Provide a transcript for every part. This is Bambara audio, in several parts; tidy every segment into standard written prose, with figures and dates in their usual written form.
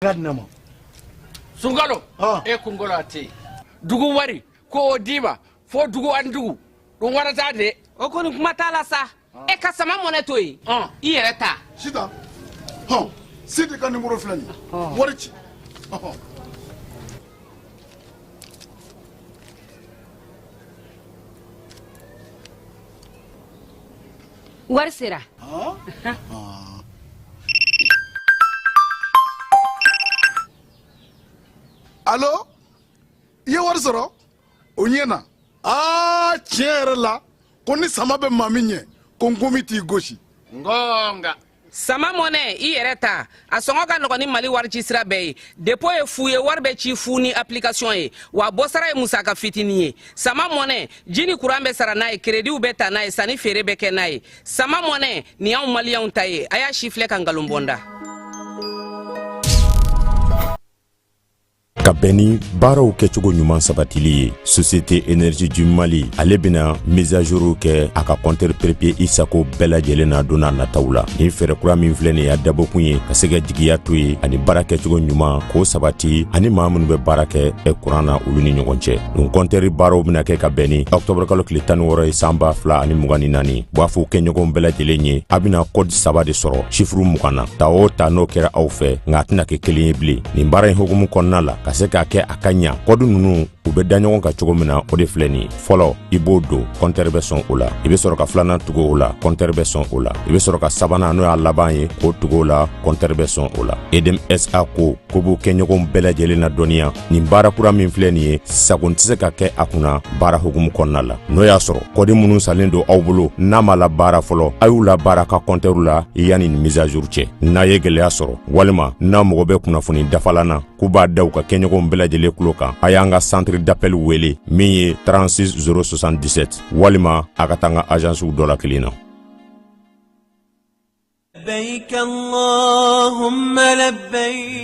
Ka di ne ma. Sunkalo e kunkolo a tɛ yen dugu wari ko o d'i ma fo dugu ani dugu ɗum warata de. O kɔni kuma t'a la sa, e ka sama mɔnɛ to yen, i yɛrɛ ta. Sitan, hɔn, Sidi ka nimoro filɛ nin ye, wari ci. Wari sera. Alo, i ye wari sɔrɔ? O ɲɛna. Aa, tiɲɛ yɛrɛ la, ko ni sama bɛ maa min ɲɛ, ko nkomi t'i gosi. Ngonga. Sama mɔnɛ, i yɛrɛ ta, a sɔngɔ ka nɔgɔn ni Mali wari ci sira bɛɛ ye. Dépôt ye fu ye, wari bɛ ci fu ni application ye, wa bɔsara ye musaka fitinin ye. Sama mɔnɛ, ji ni kuran bɛ sara n'a ye, créditw bɛ ta n'a ye, sanni feere bɛ kɛ n'a ye. Sama mɔnɛ, nin y'anw maliyɛnw ta ye, a y'a si filɛ ka nkalon bɔ n da. Ka bɛn ni baaraw kɛcogo ɲuman sabatili ye, Société Énergie du Mali ale bɛna mise à jour kɛ a ka compteur prépayé i sago bɛɛ lajɛlen na don n'a nataw la. Nin fɛɛrɛ kura min filɛ nin ye, a dabɔkun ye ka se ka jigiya to ye ani baara kɛcogo ɲuman k'o sabati ani maa minnu bɛ baara kɛ kuran na, olu ni ɲɔgɔn cɛ. Nin compteur baaraw bɛna kɛ ka bɛn ni octobre kalo tile 16 ye san 2024. B'a fɔ kɛɲɔgɔnw bɛɛ lajɛlen ye, a bɛna code saba de sɔrɔ chiffre 20 na. Ta o ta, n'o kɛra aw fɛ, nka a tɛna kɛ kelen ye bilen. Nin baara in hukumu kɔnɔna la, ka se k'a kɛ a ka ɲa, code ninnu u bɛ da ɲɔgɔn kan cogo min na, o de filɛ nin ye. Fɔlɔ, i b'o don, compteur bɛ sɔn o la. I bɛ sɔrɔ ka filanan tugu o la, compteur bɛ sɔn o la. I bɛ sɔrɔ ka sabanan, n'o y'a laban ye, k'o tugu o la, compteur bɛ sɔn o la. Edem SA ko ko b'u kɛɲɔgɔnw bɛɛ lajɛlen na dɔnniya, nin baara kura min filɛ nin ye, sago tɛ se ka kɛ a kunna baara hukumu kɔnɔna la. N'o y'a sɔrɔ code minnu salen don aw bolo, n'a ma la baara fɔlɔ, a y'u la baara ka compteur la yanni nin mise à jour cɛ. N'a ye gɛlɛya sɔrɔ walima n'a mago bɛ kunnafoni dafalan na, k'u b'a da u ka kɛɲɔgɔnw bɛɛ lajɛlen tulo kan, a y'an ka centre d'appel wele min ye 36 077, walima a ka taa an ka agencew dɔ la kelen na.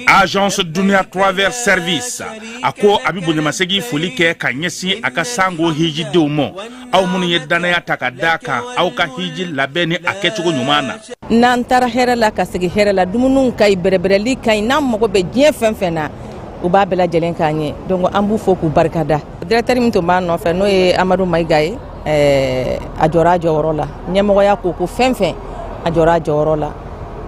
Agence Dunia Travel Service a ko a bɛ bonyamasegin foli kɛ ka ɲɛsin a ka sango hijidenw ma, aw minnu ye dannaya ta ka d'a kan aw ka hiji labɛn ni a kɛcogo ɲuman na. N'an taara hɛrɛ la ka segin hɛrɛ la, dumuniw ka ɲi, bɛrɛbɛrɛli ka ɲi, n'an mago bɛ diɲɛ fɛn fɛn na, u b'a bɛɛ lajɛlen k'an ye. Donc an b'u fo k'u barikada. Directeur min tun b'an nɔfɛ, n'o ye Amadu Mayiga ye, a jɔra a jɔyɔrɔ la. Ɲɛmɔgɔya ko ko fɛn fɛn, a jɔra a jɔyɔrɔ la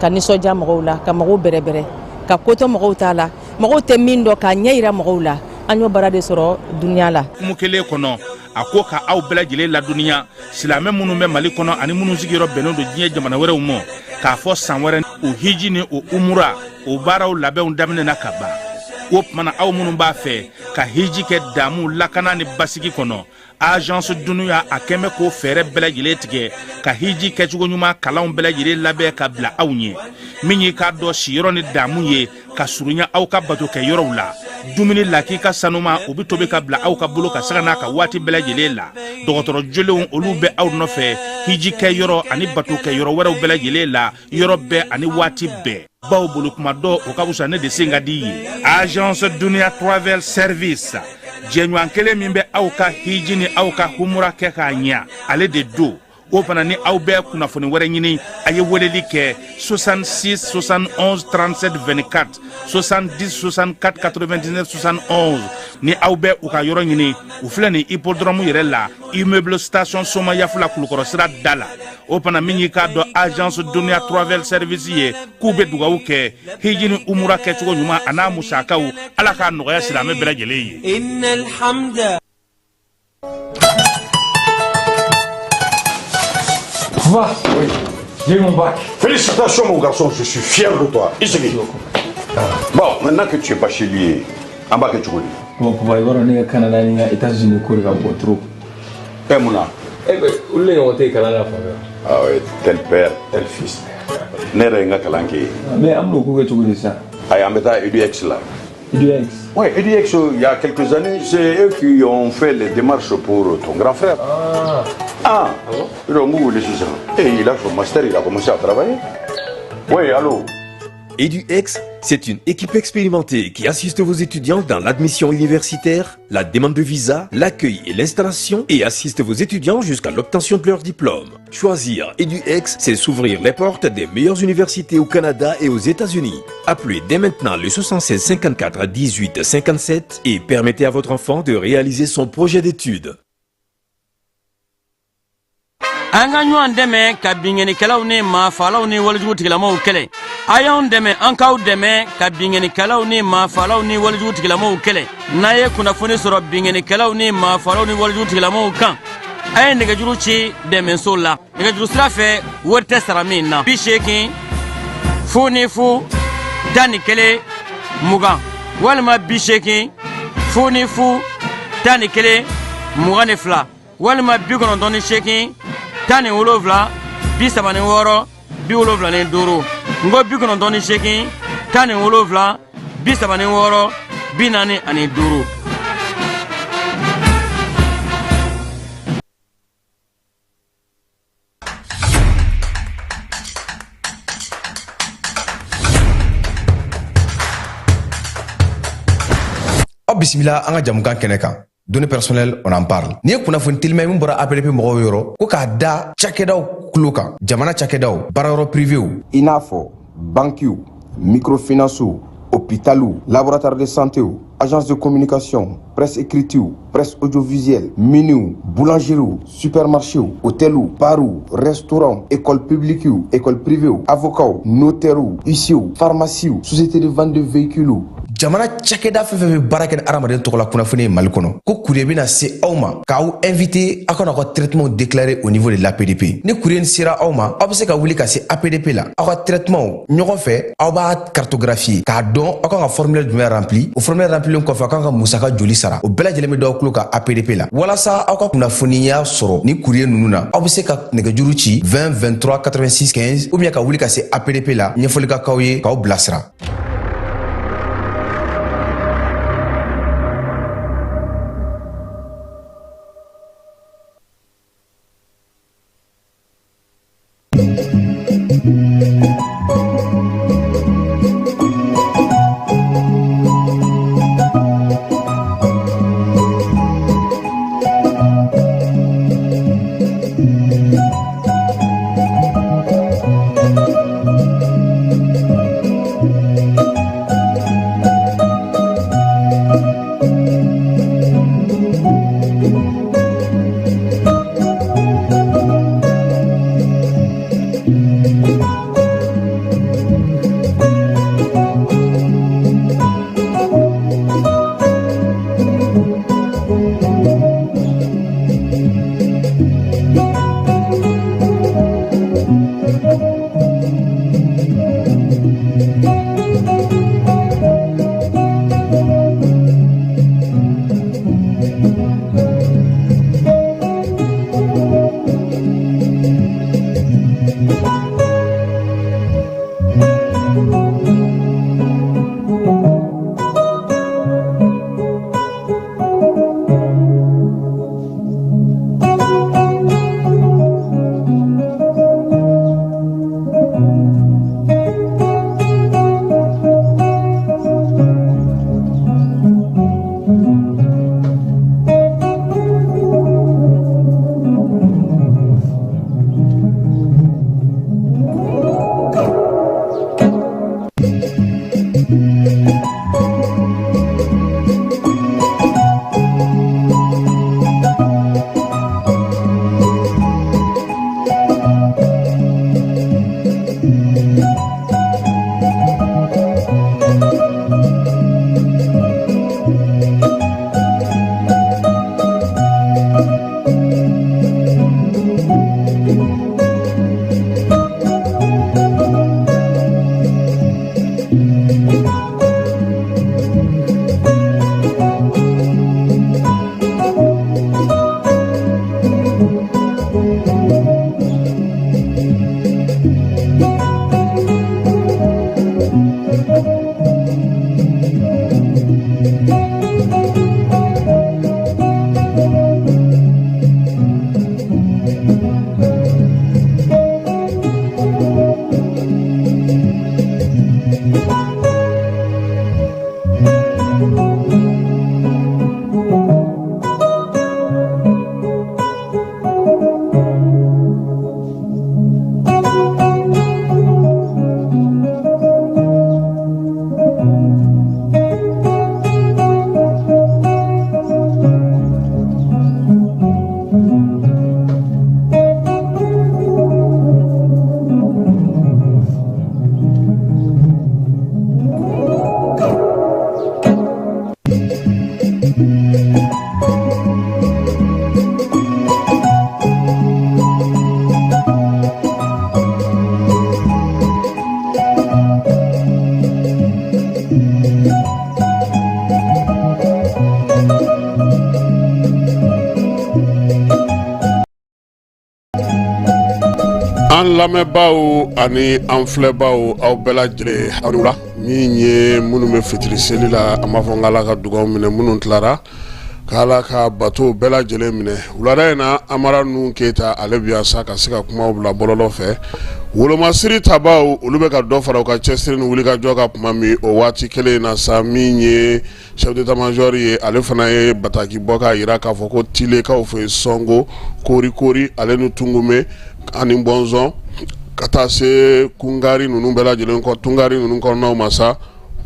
ka nisɔndiya mɔgɔw la, ka mɔgɔw bɛrɛbɛrɛ, ka kotɔ mɔgɔw t'a la, mɔgɔw tɛ min dɔn k'a ɲɛ yira mɔgɔw la. An y'o baara de sɔrɔ dunuya la. Kumu kelen kɔnɔ, a ko ka aw bɛɛ lajɛlen ladɔnniya, silamɛ minnu bɛ Mali kɔnɔ ani minnu sigiyɔrɔ bɛnnen don diɲɛ jamana wɛrɛw ma, k'a fɔ san wɛrɛ o hiji ni o umura o baaraw labɛnw daminɛna ka ban. O tuma na, aw minnu b'a fɛ ka hiji kɛ damu, lakana ni basigi kɔnɔ, Agence Dunuya a kɛn bɛ k'o fɛɛrɛ bɛɛ lajɛlen tigɛ ka hiji kɛcogo ɲuman kalanw bɛɛ lajɛlen labɛn ka bila aw ɲɛ. Min y'i k'a dɔn siyɔrɔ ni damu ye ka surunya aw ka bato kɛ yɔrɔw la, dumuni lakika sanuma, o bɛ tobi ka bila aw ka bolo ka sanga n'a ka waati bɛɛ lajɛlen la. Dɔgɔtɔrɔ jolenw, olu bɛ aw nɔfɛ hiji kɛ yɔrɔ ani bato kɛ yɔrɔ wɛrɛw bɛɛ lajɛlen la, yɔrɔ bɛɛ ani waati bɛɛ. Baw bolo kuma dɔ, o ka fisa ne de sen ka di ye. Agence Dunia Travel Service, jɛɲɔgɔn kelen min bɛ aw ka hiji ni aw ka humura kɛ k'a ɲɛ, ale de don. O fana ni aw bɛ kunnafoni wɛrɛ ɲini, a ye weleli kɛ 66 71 37 24, 70 64 99 71. Ni aw bɛ u ka yɔrɔ ɲini, u filɛ nin hippodrome yɛrɛ la, immeuble station Somayafula, Kulukɔrɔ sira da la. O fana, min y'i k'a dɔn Agence Dunia Travel Service ye, k'u bɛ dugawu kɛ hiji ni umura kɛcogo ɲuman a n'a musakaw, Ala k'a nɔgɔya silamɛ bɛɛ lajɛlen ye. Va. Oui. J'ai eu mon bac. Félicitations, mon garçon, je suis fier de toi. Isigi. Bon, maintenant que tu es bachelier, an b'a kɛ cogo di? Bon, papa, i b'a dɔn ne ka Canada ni n ka États-Unis ko de ka bon trop. Ɛ, mun na? Eh ben, olu de ɲɔgɔn tɛ yen kalan na fan fɛ. Ah oui, tel père, tel fils. Ne yɛrɛ ye n ka kalan kɛ yen. Mais an bɛn'o ko kɛ cogo di sisan? Ayi, an bɛ taa EDUX la. EDUX? Oui, EDUX, il y a quelques années, c'est eux qui ont fait les démarches pour ton grand frère. Ah. Ah, Ah bon? Donc, vous voulez sisan. Et il a son master, il a commencé à travailler. Oui, allô? EduEx, c'est une équipe expérimentée qui assiste vos étudiants dans l'admission universitaire, la demande de visa, l'accueil et l'installation et assiste vos étudiants jusqu'à l'obtention de leur diplôme. Choisir EduEx, c'est s'ouvrir les portes des meilleures universités au Canada et aux États-Unis. Appelez dès maintenant le 76 54 18 57 et permettez à votre enfant de réaliser son projet d'études. An ka ɲɔgɔn dɛmɛ ka binkannikɛlaw ni maafalaw ni walejugu tigilamaw kɛlɛ. A y'anw dɛmɛ, an k'aw dɛmɛ ka binkannikɛlaw ni maafalaw ni walejugu tigilamaw kɛlɛ. N'a ye kunnafoni sɔrɔ binkannikɛlaw ni maafalaw ni walejugu tigilamaw kan, a ye nɛgɛjuru ci dɛmɛso la nɛgɛjuru sira fɛ, wari tɛ sara min na: 80 00 11 20 walima 80 00 11 22 walima 98 17 36 75. N ko 98 17 36 45. Aw bisimila an ka jamukan kɛnɛ kan, Données personnelles, on en parle. Ni ye kunnafoni telima ye min bɔra APDP mɔgɔw yɔrɔ ko k'a da cakɛdaw kulo kan, jamana cakɛdaw, baarayɔrɔ privéw, i n'a fɔ bankiw, microfinancew, hôpitaliw, laboratoire de santéw, agence de communication, presse écritew, presse audiovisuelle, miniw, boulangeriew, supermarchéw, hôteliw, barw, restaurant, école publiquew, école privéw, avocats, notairew, huissierw, pharmaciew, société de vente de véhicules, jamana cakɛda fɛn fɛn bɛ baara kɛ ni hadamaden tɔgɔla kunnafoni ye Mali kɔnɔ, ko courrier bɛna se aw ma k'aw invité aw kana aw ka traitement déclarer au niveau de l'APDP. Ni courrier sera aw ma, aw bɛ se ka wuli ka se APDP la, aw ka traitement ɲɔgɔn fɛ, aw b'a cartographier k'a dɔn aw kan ka formulaire jumɛn rempli. O formulaire remplilen kɔfɛ, aw kan ka musaka joli sara, o bɛɛ lajɛlen bɛ d'aw tulo kan APDP la. Walasa aw ka kunnafoniya sɔrɔ ni courrier ninnu na, aw bɛ se ka nɛgɛjuru ci 20 23 86 15 ou bien ka wuli ka se APDP la, ɲɛfɔli ka k'aw ye k'aw bilasira. Lamɛnbaaw ani an filɛbaaw, aw bɛɛ lajɛlen, aw ni wula. Min ye minnu bɛ fitiri seli la, an b'a fɔ n k'Ala ka dugaw minɛ, minnu tilara, k'Ala ka bato bɛɛ lajɛlen minɛ. Wulada in na, Amara Nuhu Keyita, ale bi yan sa ka se ka kumaw bila bɔlɔlɔ fɛ. Wolomasiri tabaw, olu bɛ ka dɔ fara u ka cɛsiri ni wulikajɔ ka kuma min o waati kelen in na sa, min ye chef d'état-major ye, ale fana ye bataki bɔ k'a jira k'a fɔ ko Tilekaw fɛ yen, Sɔngo, Korikori, ale ni Tungume ani Bɔnzɔn, ka taa se Kungari ninnu bɛɛ lajɛlen kɔ, Tungari ninnu kɔnɔnaw ma sa,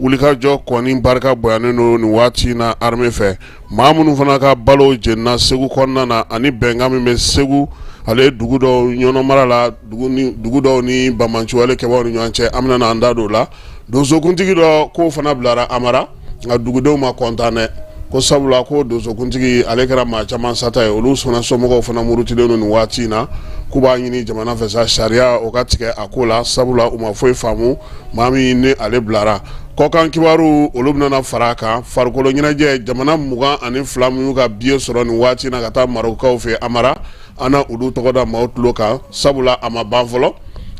wulikajɔ kɔni barika bonyanen don nin waati in na armée fɛ. Maa minnu fana ka balo jenina Segu kɔnɔna na, ani bɛnkan min bɛ Segu ale dugu dɔw Ɲɔnɔ mara la, dugu dɔw ni banbaanciwale kɛbaaw ni ɲɔgɔn cɛ, an bɛna an da don o la. Donsokuntigi dɔ k'o fana bilara Amara, nka dugudenw ma kɔntan dɛ, ko sabula ko donsokuntigi ale kɛra maa caman sata ye. Olu fana somɔgɔw fana murutilen don nin waati in na, k'u b'a ɲini jamana fɛ sa, sariya o ka tigɛ a ko la, sabula u ma foyi faamu maa min ni ale bilara. Kɔkan kibaru, olu bɛna fara a kan. Farikolo ɲɛnajɛ, jamana 22 min y'u ka billet sɔrɔ nin waati in na ka taa Marokaw fɛ Amara, an na olu tɔgɔ da maaw tulo kan, sabula a ma ban fɔlɔ.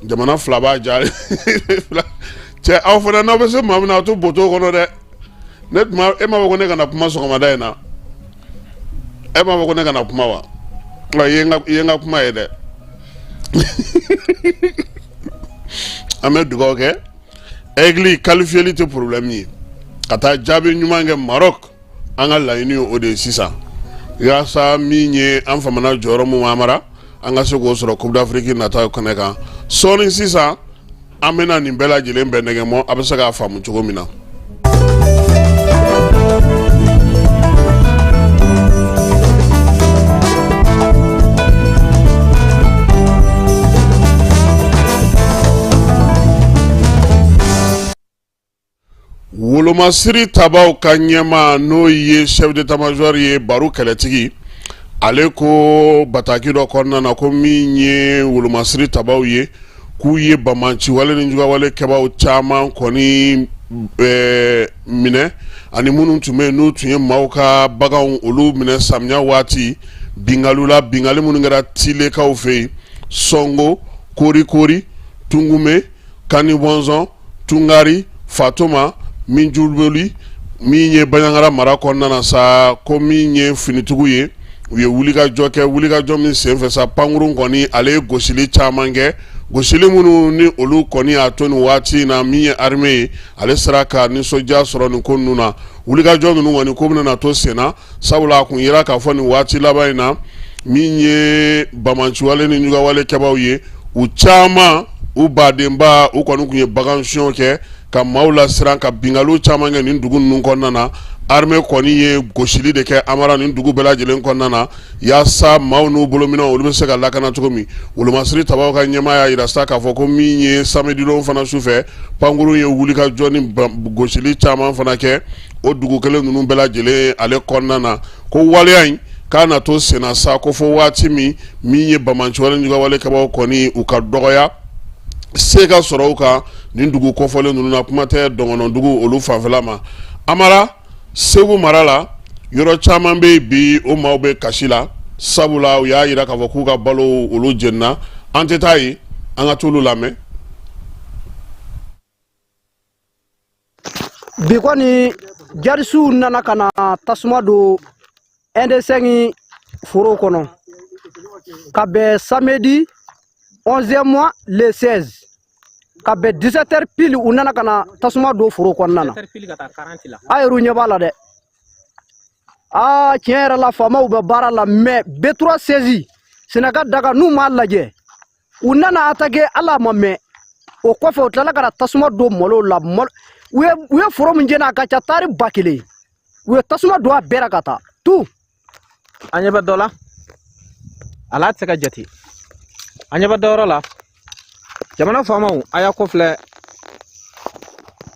Jamana fila b'a ja cɛ. Aw fana, n'aw bɛ se maa min na, aw to boto kɔnɔ dɛ. Ne tuma e m'a fɔ ko ne kana kuma sɔgɔmada in na? E m'a fɔ ko ne kana kuma wa? I ye n ka kuma ye dɛ. An bɛ dugawu kɛ. Aigle qualifieli tɛ problème ye, ka taa jaabi ɲuman kɛ Maroc, an ka laɲini ye o de ye sisan, yaasa min ye an famana jɔyɔrɔ min Amara, an ka se k'o sɔrɔ Coupe d'Afrique nata kɛnɛ kan sɔɔni. Sisan an bɛna nin bɛɛ lajɛlen bɛɛ nɛgɛmɔ, a bɛ se k'a faamu cogo min na. Wolomasiri tabaw ka ɲɛmaa, n'o ye chef d'état-major ye, Baru Kɛlɛtigi, ale ko bataki dɔ kɔnɔna na ko min ye wolomasiri tabaw ye, k'u ye banbaanciwale ni jugawale kɛbaw caman kɔni minɛ, ani minnu tun bɛ yen n'u tun ye maaw ka baganw olu minɛ samiya waati binkaliw la, binkali minnu kɛra Tilekaw fɛ yen, Sɔngo, Korikori, Tungume, Kanibɔnzɔn, Tungari, Fatoma, Minjuboli, min ye Banjagara mara kɔnɔna na sa, ko min ye finitigiw ye, u ye wulikajɔ kɛ, wulikajɔ min senfɛ sa, pankurun kɔni ale ye gosili caman kɛ, gosili minnu ni olu kɔni y'a to nin waati in na, min ye armée ye, ale sera ka nisɔndiya sɔrɔ nin ko ninnu na. Wulikajɔ ninnu kɔni ko bɛna to senna, sabula a kun yira k'a fɔ nin waati laban in na, min ye banbaanciwale ni jugawale kɛbaw ye, u caman, u badenba, u kɔni tun ye bagan sonyɛw kɛ ka maaw lasiran, ka binkaliw caman kɛ nin dugu ninnu kɔnɔna na. Armée kɔni ye gosili de kɛ Amara nin dugu bɛɛ lajɛlen kɔnɔna na, yaasa maaw n'u bolominɛnw olu bɛ se ka lakana cogo min. Wolomasiri tabaw ka ɲɛmaa y'a yira sa k'a fɔ ko min ye samedi don fana su fɛ, pankurun ye wulikajɔ ni gosili caman fana kɛ o dugu kelen ninnu bɛɛ lajɛlen ale kɔnɔna na, ko waleya in k'a na to senna sa, ko fo waati min min ye banbaanciwale ni jugawale kɛbaw kɔni u ka dɔgɔya se ka sɔrɔ u kan nin dugu kofɔlen ninnu na, kuma tɛ dɔgɔnɔdugu olu fanfɛla ma. Amara, Segu mara la, yɔrɔ caman bɛ yen bi, o maaw bɛ kasi la, sabula u y'a yira k'a fɔ k'u ka balo olu jenina. An tɛ taa yen, an ka t'olu lamɛn. Bi kɔni, jarisiw nana ka na tasuma don 1 2 5 foro kɔnɔ ka bɛn samedi 11 mois le 16, ka bɛn 17 heures pile. U nana ka na tasuma don foro kɔnɔna na. A yɛrɛ ɲɛ b'a la dɛ. Aa, tiɲɛ yɛrɛ la, faamaw bɛ baara la, mais B3 16 Sɛnɛka daga, n'u m'a lajɛ, u nana attaquer, ala ma mɛn o kɔfɛ, u tilala ka na tasuma don malo la. U ye foro min jeni, a ka ca tari 1000. U ye tasuma don a bɛɛ la ka taa tu. An ɲɛ bɛ dɔ la, ala tɛ se ka jate. An ɲɛ bɛ dɔ yɔrɔ la. Jamana faamaw, a y'a kɔfilɛ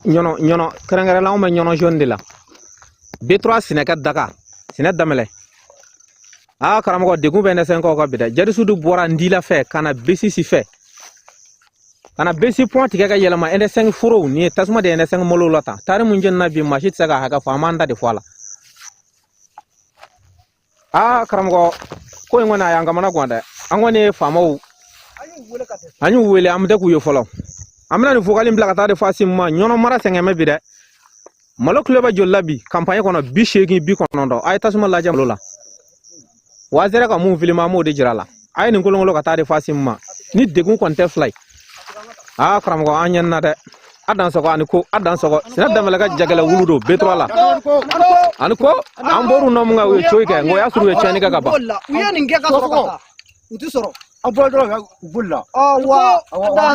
Ɲɔnɔ. Ɲɔnɔ kɛrɛnkɛrɛnla, anw bɛ Ɲɔnɔ zone de la. B3 Sinɛkɛ daga sinɛ daminɛ. Aa karamɔgɔ, degun bɛ 1 2 5kaw kan bi dɛ. Jadisiw de bɔra Ndila fɛ ka na B6 fɛ, ka na B6 pont tigɛ ka yɛlɛma 1 2 5 forow. Nin ye tasuma de ye 1 2 5 malow la tan. Tari mun jenina bi, maa si tɛ se ka hakɛ fɔ, an b'an da de fɔ a la. Aa karamɔgɔ, ko in kɔni a y'an kamana gan dɛ. An kɔni ye faamaw An y'u wele, an tɛ k'u ye fɔlɔ. An bɛna nin vocal in bila ka taa de fɔ Asimi ma. Ɲɔnɔ mara sɛgɛn bɛ bi dɛ. Malo kilo bɛ joli la bi campagne kɔnɔ? 80, 90. A ye tasuma lajɛ malo la. Wa sera ka mun filima, an b'o de jira a la. A ye nin kolonkolon ka taa de fɔ Asimi ma. Ni degun kɔni tɛ fila ye. Aa karamɔgɔ, an ɲɛna na dɛ. A dan sɔgɔ ani ko, a dan sɔgɔ. Sinɛ Danbɛlɛ ka jagɛlɛ wulu don B3 la. Ani ko an bɔr'u nɔ mun kan, u ye coyi kɛ, nka o y'a sɔrɔ u ye tiɲɛni kɛ ka ban. U ye nin kɛ ka sɔrɔ ka taa. U ti sɔrɔ. An bɔra dɔrɔn, u bolila. Ɔ wa,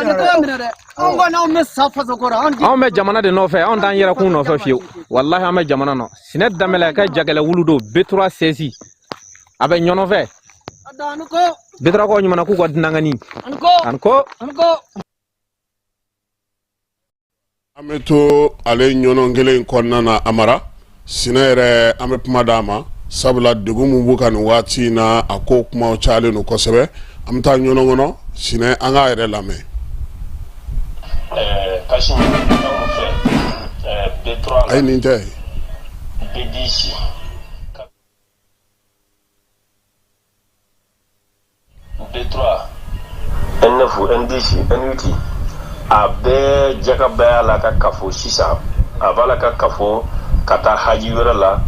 ne tɛ minɛ dɛ. Anw kɔni, anw bɛ sa faso kɔrɔ. Anw bɛ jamana de nɔfɛ, anw t'an yɛrɛ kun nɔfɛ fiyewu. Walahi, an bɛ jamana nɔ. Sinɛ Danbɛlɛ ka jagɛlɛ wulu don B3 sɛsi. A bɛ ɲɔnɔ fɛ. B3 kɔ ɲuman k'u ka dunangani. Ani ko. An bɛ to ale ɲɔnɔ kelen in kɔnɔna na. Amara Sinɛ yɛrɛ, an bɛ kuma d'a ma, sabula degun min b'u kan nin waati in na, a ko kumaw cayalen don kosɛbɛ. An bɛ taa ɲɔnɔ kɔnɔ, Sinɛ, an k'a yɛrɛ lamɛn. Kasi anw fɛ B3 la. Ayi, nin tɛ. B10, B3, N9, N10, N8, a bɛɛ jaka b'a la ka kafo sisan. A b'a la ka kafo ka taa haji wɛrɛ la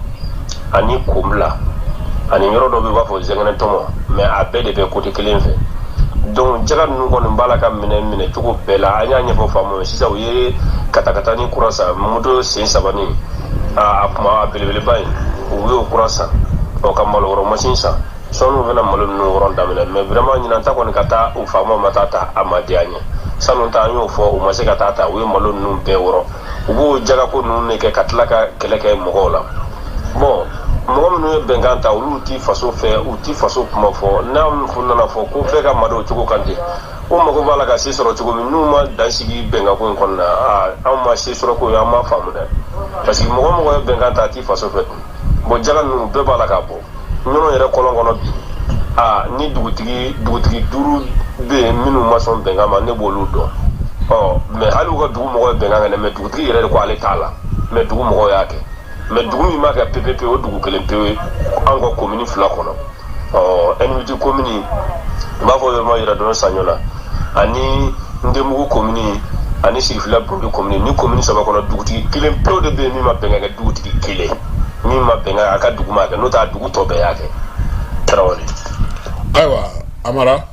ani Konbila ani yɔrɔ dɔ bɛ, u b'a fɔ Zɛngɛnɛtɔmɔ, mais a bɛɛ de bɛ côté kelen fɛ. Donc jaga ninnu kɔni b'a la ka minɛ minɛ cogo bɛɛ la. An y'a ɲɛfɔ faamaw ye sisan, u ye katakata ni kura san, moto sen saba ni a kuma a belebeleba in, u y'o kura san, ɔ ka malo wɔrɔ masin san. Sɔɔni u bɛna malo ninnu wɔrɔ daminɛ. Mais vraiment, ɲinan ta kɔni, ka taa u faamaw ma taa ta, a ma diya an ye. Sanu ta, an y'o fɔ, u ma se ka taa ta. U ye malo ninnu bɛɛ wɔrɔ. U b'o jagako ninnu de kɛ ka tila ka kɛlɛ kɛ mɔgɔw la. Bon, mɔgɔ minnu ye bɛnkan ta, olu ti faso fɛ, u ti faso kuma fɔ. N'a nana fɔ ko bɛɛ ka madon o cogo kan ten, o mago b'a la ka se sɔrɔ cogo min, n'u ma dan sigi bɛnkanko in kɔnɔna na, anw ma se sɔrɔ ko ye, an m'a faamu dɛ. Parce que mɔgɔ mɔgɔ ye bɛnkan ta, a ti faso fɛ dun. Bon, jaga ninnu bɛɛ b'a la ka bɔ Ɲɔnɔ yɛrɛ kɔlɔn kɔnɔ bi. Aa, ni dugutigi duuru bɛ yen minnu ma sɔn bɛnkan ma, ne b'olu dɔn. Ɔ mais hali u ka dugu mɔgɔw ye bɛnkan kɛ, mais dugutigi yɛrɛ de ko ale t'a la, mais dugu mɔgɔw y'a kɛ. Mais dugu min m'a kɛ pepepe, o dugu kelen pewu ye an ka komini fila kɔnɔ. Ɔ N8 komini, n b'a fɔ yɔrɔ ma yɛrɛ dɔn Saɲɔna ani Ndenbugu komini ani Sirifila Burundi komini. Ni komini saba kɔnɔ, dugutigi kelen pewu de bɛ yen min ma bɛnkan kɛ. Dugutigi kelen min ma bɛnkan, a ka dugu ma kɛ, n'o tɛ a dugu tɔ bɛɛ y'a kɛ. Tarawele. Ayiwa Amara,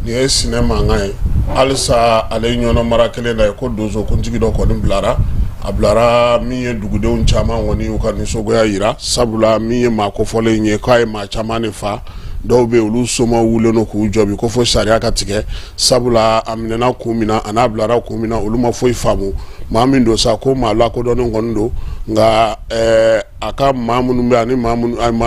nin ye Sinɛ mankan ye. Halisa ale ɲɔnɔ mara kelen na ye ko donsokuntigi dɔ kɔni bilara. A bilara min ye, dugudenw caman kɔni y'u ka nisɔngoya yira, sabula min ye maa kofɔlen ye k'a ye maa caman de fa. Dɔw bɛ olu somaw wulilen don k'u jɔ bi ko fo sariya ka tigɛ, sabula a minɛna kun min na, a n'a bilara kun min na, olu ma foyi faamu. Maa min don sa, ko maa lakodɔnnen kɔni don, nka a ka maa minnu bɛ ani maa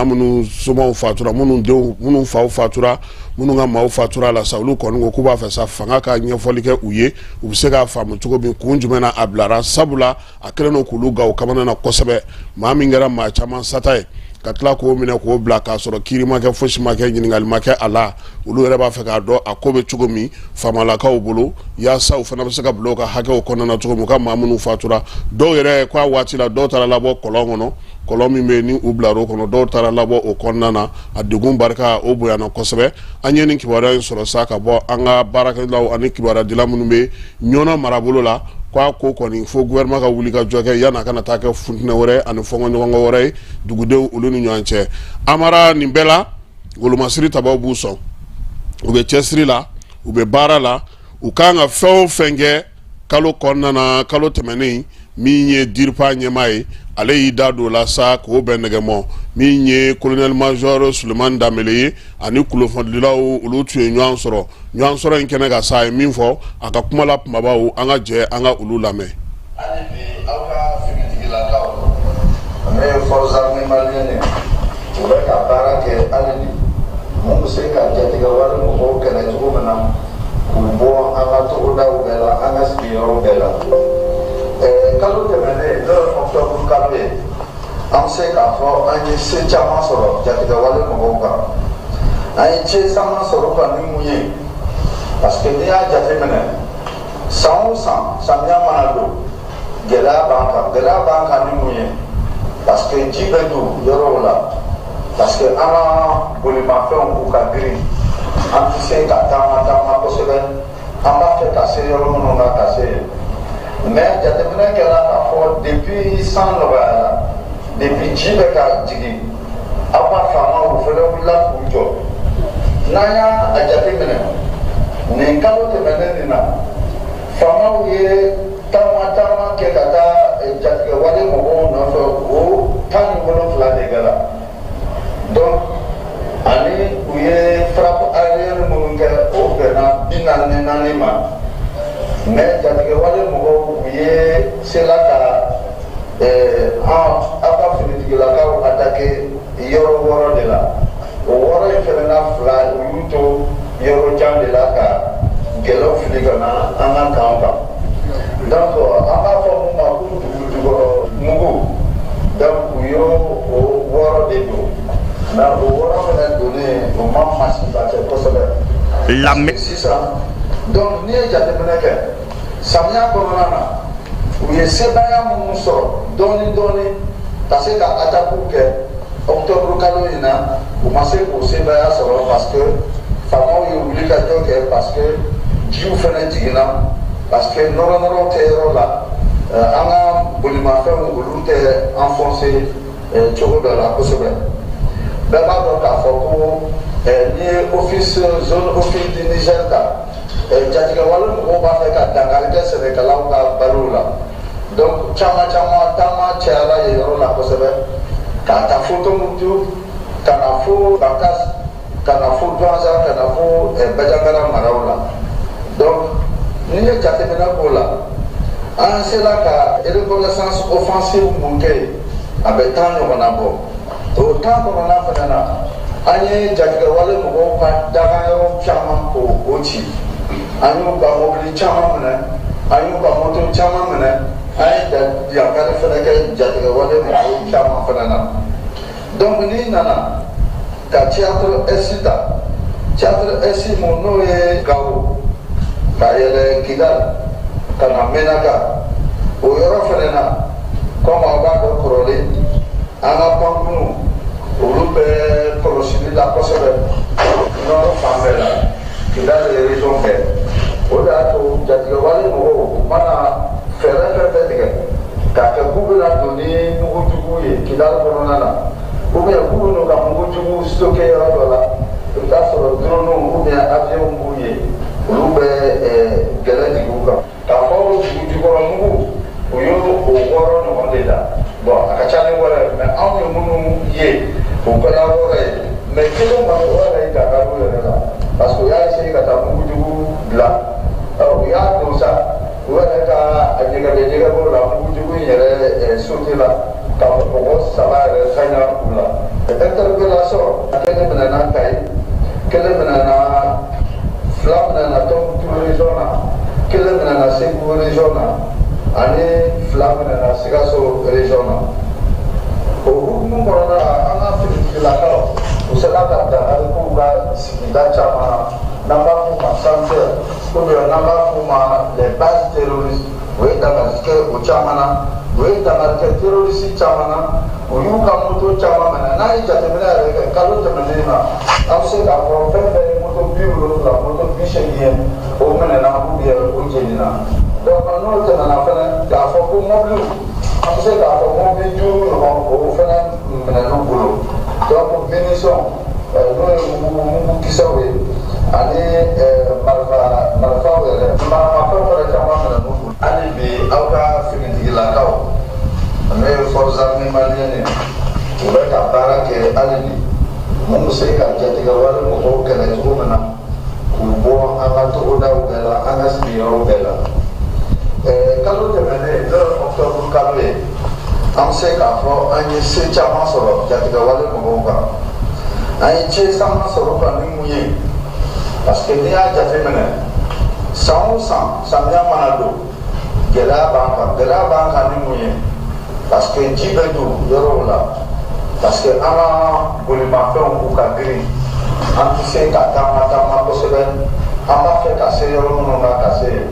minnu somaw fatura, minnu denw, minnu faw fatura, minnu ka maaw fatura la sa, olu kɔni ko k'u b'a fɛ sa fanga ka ɲɛfɔli kɛ u ye, u bɛ se k'a faamu cogo min, kun jumɛn na a bilara, sabula a kɛlen don k'olu gan u kamana na kosɛbɛ. Maa min kɛra maa caman sata ye, ka tila k'o minɛ k'o bila k'a sɔrɔ kiiri ma kɛ, fosi ma kɛ, ɲininkali ma kɛ a la, olu yɛrɛ b'a fɛ k'a dɔn a ko bɛ cogo min faamalakaw bolo, yaasa u fana bɛ se ka bila u ka hakɛw kɔnɔna na cogo min. U ka maa minnu fatura, dɔw yɛrɛ ko a waati la, dɔw taara labɔ kɔlɔn kɔnɔ, kɔlɔn min bɛ yen ni u bilar'o kɔnɔ, dɔw taara labɔ o kɔnɔna na. A degun barika o bonyana kosɛbɛ. An ye nin kibaruya in sɔrɔ sa ka bɔ an ka baarakɛlaw ani kibaruyadila minnu bɛ Ɲɔnɔ marabolo la, k'a ko kɔni fo gouvernement ka wuli ka jɔ kɛ yan'a kana taa kɛ funtinɛ wɛrɛ ani fɔnkɔɲɔgɔnkɔ wɛrɛ ye dugudenw olu ni ɲɔgɔn cɛ. Amara, nin bɛɛ la, wolomasiri tabaw b'u sɔn, u bɛ cɛsiri la, u bɛ baara la. U kan ka fɛn o fɛn kɛ kalo kɔnɔna na, kalo tɛmɛnen, min ye DIRPA ɲɛmaa ye, ale y'i da don o la sa k'o bɛn nɛgɛmɔ. Min ye colonel major Sulemani Danbele ye ani kunnafonidilaw, olu tun ye ɲɔgɔn sɔrɔ. Ɲɔgɔn sɔrɔ in kɛnɛ kan sa, a ye min fɔ a ka kuma la kunbabaw, an ka jɛ an ka olu lamɛn. Hali bi, aw ka finitigilakaw, n'o ye forces armées maliennes ye, u bɛ ka baara kɛ hali bi mun bɛ se ka jatigɛwale mɔgɔw kɛlɛ cogo min na, k'u bɔ an ka togodaw bɛɛ la, an ka sigiyɔrɔ bɛɛ la. Kalo tɛmɛnen, n'o ye octobre kalo ye, an bɛ se k'a fɔ an ye se caman sɔrɔ jatigɛwale mɔgɔw kan. An ye se caman sɔrɔ u kan ni mun ye? Parce que n'i y'a jateminɛ, san o san, samiya mana don, gɛlɛya b'an kan. Gɛlɛya b'an kan ni mun ye? Parce que ji bɛ don yɔrɔw la, parce que an ka bolimafɛnw, u ka girin. An tɛ se ka taama taama kosɛbɛ, an b'a fɛ ka se yɔrɔ minnu na ka se yen. Mais jateminɛ kɛra k'a fɔ depuis san nɔgɔyara, depuis ji bɛ ka jigin, aw ka faamaw fɛnɛ wulila k'u jɔ. N'an y'a jateminɛ nin kalo tɛmɛnen nin na, faamaw ye taama taama kɛ ka taa jatigɛwale mɔgɔw nɔfɛ, o 17 de kɛra. Donc ani u ye frappe aérienne minnu kɛ, o bɛnna 44 ma. Mais jatigɛwale mɔgɔw, u ye sela ka an aw ka finitigilakaw attaquer yɔrɔ wɔɔrɔ de la. O wɔɔrɔ in fɛnɛ na, fila u y'u to yɔrɔ jan de la ka gɛlɛw fili ka na an ka kan kan. Donc an b'a fɔ mun ma ko dugu jukɔrɔ mugu. Donc u y'o o wɔɔrɔ de don, mais o wɔɔrɔ fɛnɛ donnen, o ma masiba kɛ kosɛbɛ sisan. Donc n'i ye jateminɛ kɛ samiya kɔnɔna na, u ye sebaaya minnu sɔrɔ dɔɔni dɔɔni ka se ka attaque kɛ octobre kalo in na, u ma se k'o sebaaya sɔrɔ parce que faamaw ye wuli ka jɔ kɛ, parce que jiw fɛnɛ jiginna, parce que nɔrɔ nɔrɔ tɛ yɔrɔ la, an ka bolimafɛnw olu tɛ enfoncé cogo dɔ la kosɛbɛ. Bɛɛ b'a dɔn k'a fɔ ko n'i ye office zone office du Niger ta, jatigɛwale mɔgɔw b'a fɛ ka dankari kɛ sɛnɛkɛlaw ka balow la. Donc caman caman taama cayala yen yɔrɔ la kosɛbɛ, k'a ta fo Tombouctou, ka na fo Bankas, ka na fo Douentza, ka na fo Bandiagara maraw la. Donc n'i ye jateminɛ k'o la, an sera ka reconnaissance offensive mun kɛ yen, a bɛ 10 ɲɔgɔnna bɔ. O 10 kɔnɔna fana na, an ye jatigɛwale mɔgɔw ka dagayɔrɔ caman k'o o ci, an y'u ka mobili caman minɛ, an y'u ka moto caman minɛ, an ye dankari fana kɛ jatigɛwale mɔgɔw caman fana na. Donc n'i nana ka théâtre est ta, théâtre est mun n'o ye Gawo ka yɛlɛ Kidal ka na Menaka, o yɔrɔ fana na, komi aw b'a dɔn kɔrɔlen, an ka pankunu olu bɛ kɔlɔsili la kosɛbɛ nɔrɔ fan bɛɛ la, Kidal région fɛ. O de y'a to jatigɛwale mɔgɔw u mana fɛɛrɛ fɛn fɛn tigɛ k'a kɛ k'u bɛna don ni mugujugu ye Kidal kɔnɔna na, ou bien k'u bɛn'u ka mugujugu stocké yɔrɔ dɔ la, i bɛ taa sɔrɔ drone ou bien avion b'u ye, olu bɛ gɛlɛ jigin u kan. K'a fɔ dugu jukɔrɔ mugu, u y'o o wɔɔrɔ ɲɔgɔn de da. Bon, a ka ca ni wɔɔrɔ ye, mais anw ye minnu ye, o kɛra wɔɔrɔ ye. Mais kelen kɔni, o yɛrɛ ye dankari u yɛrɛ la, parce que u y'a essayé ka taa mugujugu bila, u y'a don sa, u yɛrɛ ka a ɲɛgɛbɛ ɲɛgɛbɛ la, mugujugu in yɛrɛ sauté la ka mɔgɔ saba yɛrɛ saɲa u la. Interpellation, kelen minɛna Kayi, kelen minɛna, fila minɛna Tombouctou région na, kelen minɛna Segu région na, ani fila minɛna Sikaso région na. O hukumu kɔnɔna la, an ka finitigilakaw u sera ka dankari k'u ka sigida caman na, n'an b'a f'u ma sanctuaire ou bien n'an b'a f'u ma les bases terroristes. U ye dankari kɛ o caman na, u ye dankari kɛ terroriste caman na, u y'u ka moto caman minɛ. N'a ye jateminɛ yɛrɛ kɛ kalo tɛmɛnen na, an bɛ se k'a fɔ fɛn fɛn ye moto 70, moto 80 ye, o minɛna ou bien o jenina. Donc n'o tɛmɛna fɛnɛ, k'a fɔ ko mɔbiliw, an bɛ se k'a fɔ mɔbili duuru ɲɔgɔn, o fɛnɛ minɛn'u bolo. Donc munition, n'o ye mugu mugukisɛw ye, ani marifa marifaw yɛrɛ, maramafɛnw fɛnɛ caman minɛn'u bolo. Hali bi aw ka finitigilakaw, n'o ye forces armées maliennes ye, u bɛ ka baara kɛ hali bi mun bɛ se ka jatigɛwale mɔgɔw kɛlɛ cogo min na, k'u bɔ an ka togodaw bɛɛ la, an ka sigiyɔrɔw bɛɛ la. Kalo tɛmɛnen, n'o ye octobre kalo ye, an bɛ se k'a fɔ an ye se caman sɔrɔ jatigɛwale mɔgɔw kan. An ye se caman sɔrɔ kan ni mun ye? Parce que n'i y'a jateminɛ, san o san samiya mana don, gɛlɛya b'an kan. Gɛlɛya b'an kan ni mun ye? Parce que ji bɛ don yɔrɔw la, parce que an ka bolimafɛnw u ka girin, an tɛ se ka taama taama kosɛbɛ, an b'a fɛ ka se yɔrɔ minnu na ka se yen.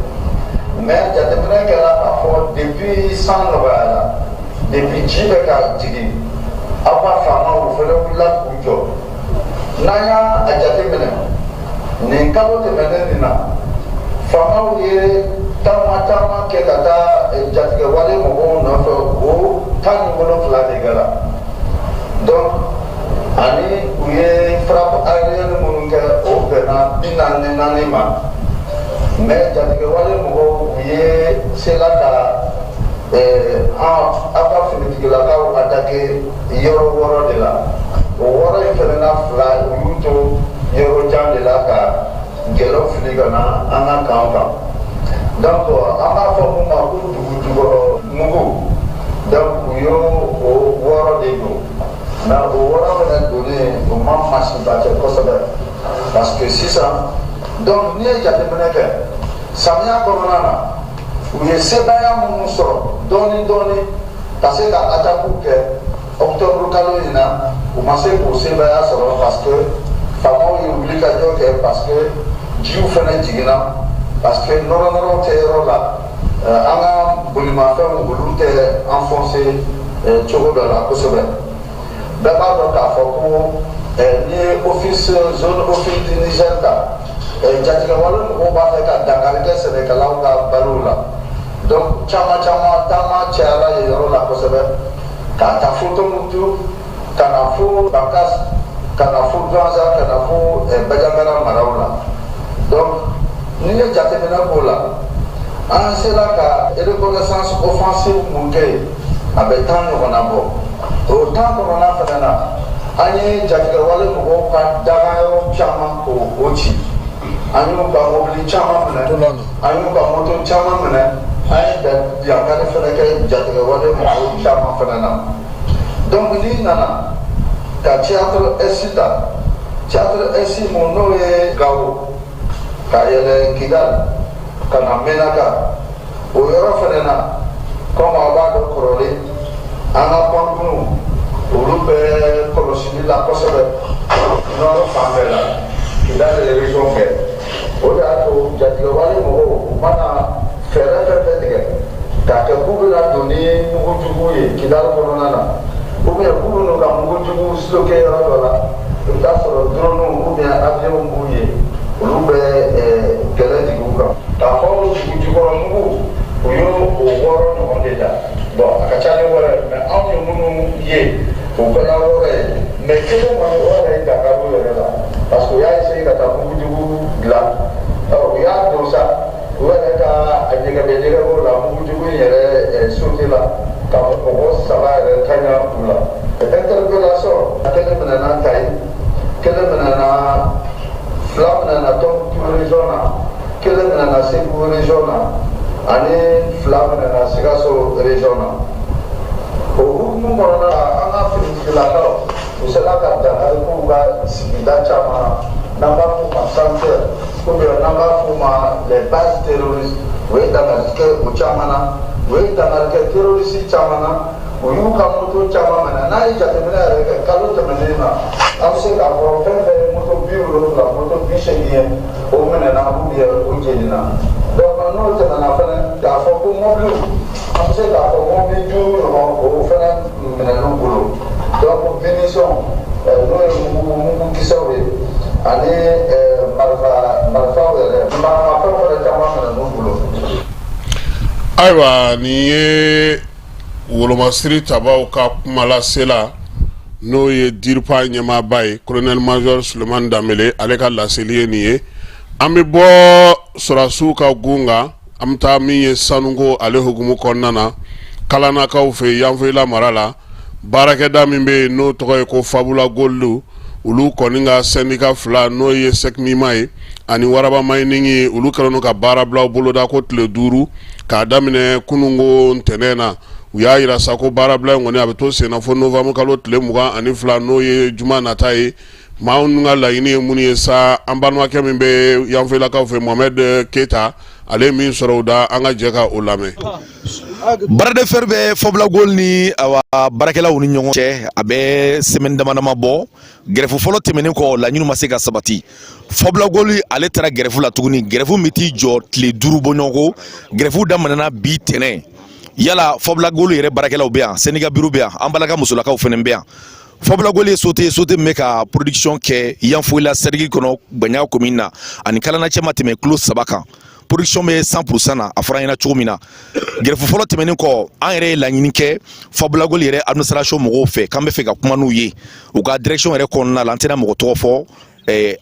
Mais jateminɛ kɛra k'a fɔ depuis san nɔgɔyara, depuis ji bɛ ka jigin, aw ka faamaw fɛnɛ wulila k'u jɔ. N'an y'a jateminɛ Nin kalo tɛmɛnen nin na, faamaw ye taama caman kɛ ka taa jatigɛwale mɔgɔw nɔfɛ, o 17 de kɛra. Donc ani u ye frappe aérienne minnu kɛ, o bɛnna 44 ma. Mais jatigɛwale mɔgɔw, u ye sela ka an aw ka finitigilakaw attaquer yɔrɔ wɔɔrɔ de la. O wɔɔrɔ in fɛnɛ na, fila, u y'u to yɔrɔ jan de la ka gɛlɛw fili ka na an ka kan kan. Donc an b'a fɔ mun ma ko dugu jukɔrɔ mugu. Donc u y'o o wɔɔrɔ de don, mais o wɔɔrɔ fɛnɛ donnen, o ma masiba kɛ kosɛbɛ, parce que sisan, donc n'i ye jateminɛ kɛ samiya kɔnɔna na, u ye sebaaya minnu sɔrɔ dɔɔni dɔɔni ka se ka attaque kɛ octobre kalo in na, u ma se k'o sebaaya sɔrɔ, parce que faamaw ye wulikajɔ kɛ, parce que jiw fɛnɛ jiginna, parce que nɔrɔ nɔrɔ tɛ yɔrɔ la, an ka bolimafɛnw, olu tɛ enfoncé cogo dɔ la kosɛbɛ. Bɛɛ b'a dɔn k'a fɔ ko n'i ye office, zone office du Niger ta, jatigɛwale mɔgɔw b'a fɛ ka dankari kɛ sɛnɛkɛlaw ka balow la. Donc caman caman taama cayara yen yɔrɔ la kosɛbɛ, k'a ta fo Tombouctou, ka na fo Bankas, ka na fo Douentza, ka na fo Bandiagara maraw la. Donc n'i ye jateminɛ k'o la, an sera ka reconnaissance offensive mun kɛ yen, a bɛ 10 ɲɔgɔnna bɔ. O 10 kɔnɔna fana na, an ye jatigɛwale mɔgɔw ka dagayɔrɔ caman k'o o ci, an y'u ka mobili caman minɛ, an y'u ka moto caman minɛ, an ye dankari fana kɛ jatigɛwale mɔgɔw caman fana na. Donc n'i nana ka théâtre est ta, théâtre est mun, n'o ye Gawo ka yɛlɛ Kidal ka na Menaka, o yɔrɔ fana na, komi aw b'a dɔn kɔrɔlen, an ka pankurunw, olu bɛ kɔlɔsili la kosɛbɛ nɔrɔ fan bɛɛ la, Kidal région fɛ. O de y'a to jatigɛwale mɔgɔw, u mana fɛɛrɛ fɛn fɛn tigɛ k'a kɛ k'u bɛna don ni mugujugu ye Kidal kɔnɔna na, ou bien k'u bɛn'u ka mugujugu stocké yɔrɔ dɔ la, i bɛ taa sɔrɔ drone ou bien avion b'u ye, olu bɛ gɛlɛ jigin u kan. K'a fɔ dugu jukɔrɔ mugu, u y'o o wɔɔrɔ ɲɔgɔn de da. Bon, a ka ca ni wɔɔrɔ ye, mais anw ye minnu ye, o kɛra wɔɔrɔ ye. Mais kelen kɔni, o yɛrɛ ye dankari u yɛrɛ la, parce que u y'a essayé ka taa mugujugu dilan. Ɔ, u y'a don sa, u yɛrɛ ka a ɲɛgɛbɛ ɲɛgɛbɛw la, mugujugu in yɛrɛ sauté la ka mɔgɔ saba yɛrɛ taɲa u la. Interpellation, kelen minɛna Kayi, kelen minɛna, fila minɛna Tombouctou région na, kelen minɛna Segu région na, ani fila minɛna Sikaso région na. O hukumu kɔnɔna la, an ka finitigilakaw, u sera ka dankari k'u ka sigida caman na, n'an b'a f'u ma sanctuaire ou bien n'an b'a f'u ma les bases terroristes. U ye dankari kɛ o caman na, u ye dankari kɛ terroriste caman na, u y'u ka moto caman minɛ. N'a ye jateminɛ yɛrɛ kɛ kalo tɛmɛnen na, an bɛ se k'a fɔ fɛn fɛn ye moto 70, moto 80 ye, o minɛna ou bien o jenina. Donc n'o tɛmɛna fɛnɛ, k'a fɔ ko mɔbiliw, an bɛ se k'a fɔ mɔbili duuru ɲɔgɔn, o fɛnɛ minɛn'u bolo. Donc munition, n'o ye mugu mugukisɛw ye, ani marifa marifaw yɛrɛ, maramafɛnw fɛnɛ caman minɛn'u bolo. Ayiwa, nin ye wolomasiri tabaw ka kumalasela, n'o ye DIRPA ɲɛmaaba ye, colonel major Sulemani Danbele, ale ka laseli ye nin ye. An bɛ bɔ sɔrɔdasiw ka gun kan, an bɛ taa min ye sanuko ale hukumu kɔnɔna na, Kalanakaw fɛ Yanfolila mara la. Baarakɛda min bɛ yen, n'o tɔgɔ ye ko Fabula Gold, olu kɔni ka syndicat fila, n'o ye SECMIMA ye ani Waraba Mining ye, olu kɛlen don ka baarabila boloda ko tile 5, k'a daminɛ kununko ntɛnɛn na. U y'a jira sa ko baarabila in kɔni, a bɛ to senna fo novembre kalo tile 22, n'o ye juma nata ye. Maa ninnu ka laɲini ye mun ye sa? An balimakɛ min bɛ Yanfolilakaw fɛ, Mohamed Keyita, ale ye min sɔrɔ u da, an ka jɛ ka o lamɛn. Bras de fer bɛ Fabula Gold ni awa baarakɛlaw ni ɲɔgɔn cɛ, a bɛ semaine dama dama bɔ. Grève fɔlɔ tɛmɛnen kɔ, laɲiniw ma se ka sabati. Fabula Gold ale taara grève la tuguni, grève min t'i jɔ tile 5 bɔɲɔgɔnko. Grève daminɛna bi tɛnɛn. Yala Fabula Gold yɛrɛ baarakɛlaw bɛ yan, syndicat bureau bɛ yan, an balaka musolakaw fana bɛ yan. Fabulagol ye société, société min bɛ ka production kɛ Yanfolila cercle kɔnɔ, Gbaɲa commune na, ani Kalana cɛ ma tɛmɛ kilo 3 kan. Production bɛ 100% na. A fɔra an ɲɛna cogo min na, greffe fɔlɔ tɛmɛnen kɔ, an yɛrɛ ye laɲini kɛ Fabulagol yɛrɛ administration mɔgɔw fɛ k'an bɛ fɛ ka kuma n'u ye u ka direction yɛrɛ kɔnɔna la. An tɛna mɔgɔ tɔgɔ fɔ.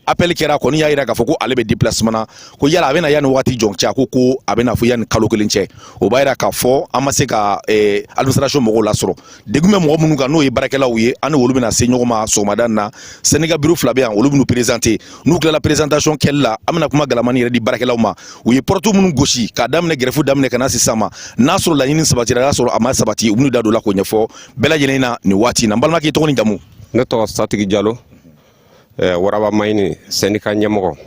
Appel kɛra kɔni, y'a jira k'a fɔ ko ale bɛ déplacement na, ko yala a bɛna yanni waati jɔn cɛ? A ko ko a bɛna fɔ yanni kalo 1 cɛ. O b'a jira k'a fɔ an ma se ka administration mɔgɔw lasɔrɔ. Degun bɛ mɔgɔ minnu kan, n'o ye baarakɛlaw ye, an ni olu bɛna se ɲɔgɔn ma sɔgɔmada in na. Syndicat bureau 2 bɛ yan, olu bɛn'u présenter. N'u tilala présentation kɛli la, an bɛna kuma galamani yɛrɛ di baarakɛlaw ma. U ye porte minnu gosi k'a daminɛ greffe daminɛ ka na sisan ma, n'a sɔrɔ laɲini sabatira, n'a sɔrɔ a ma sabati, u bɛn'u da don o la k'o ɲɛfɔ bɛɛ lajɛlen na nin waati in na. N balimakɛ, i tɔgɔ ni jamu? Ne tɔgɔ Satigi Jalo, Waraba Mayini syndicat ɲɛmɔgɔ.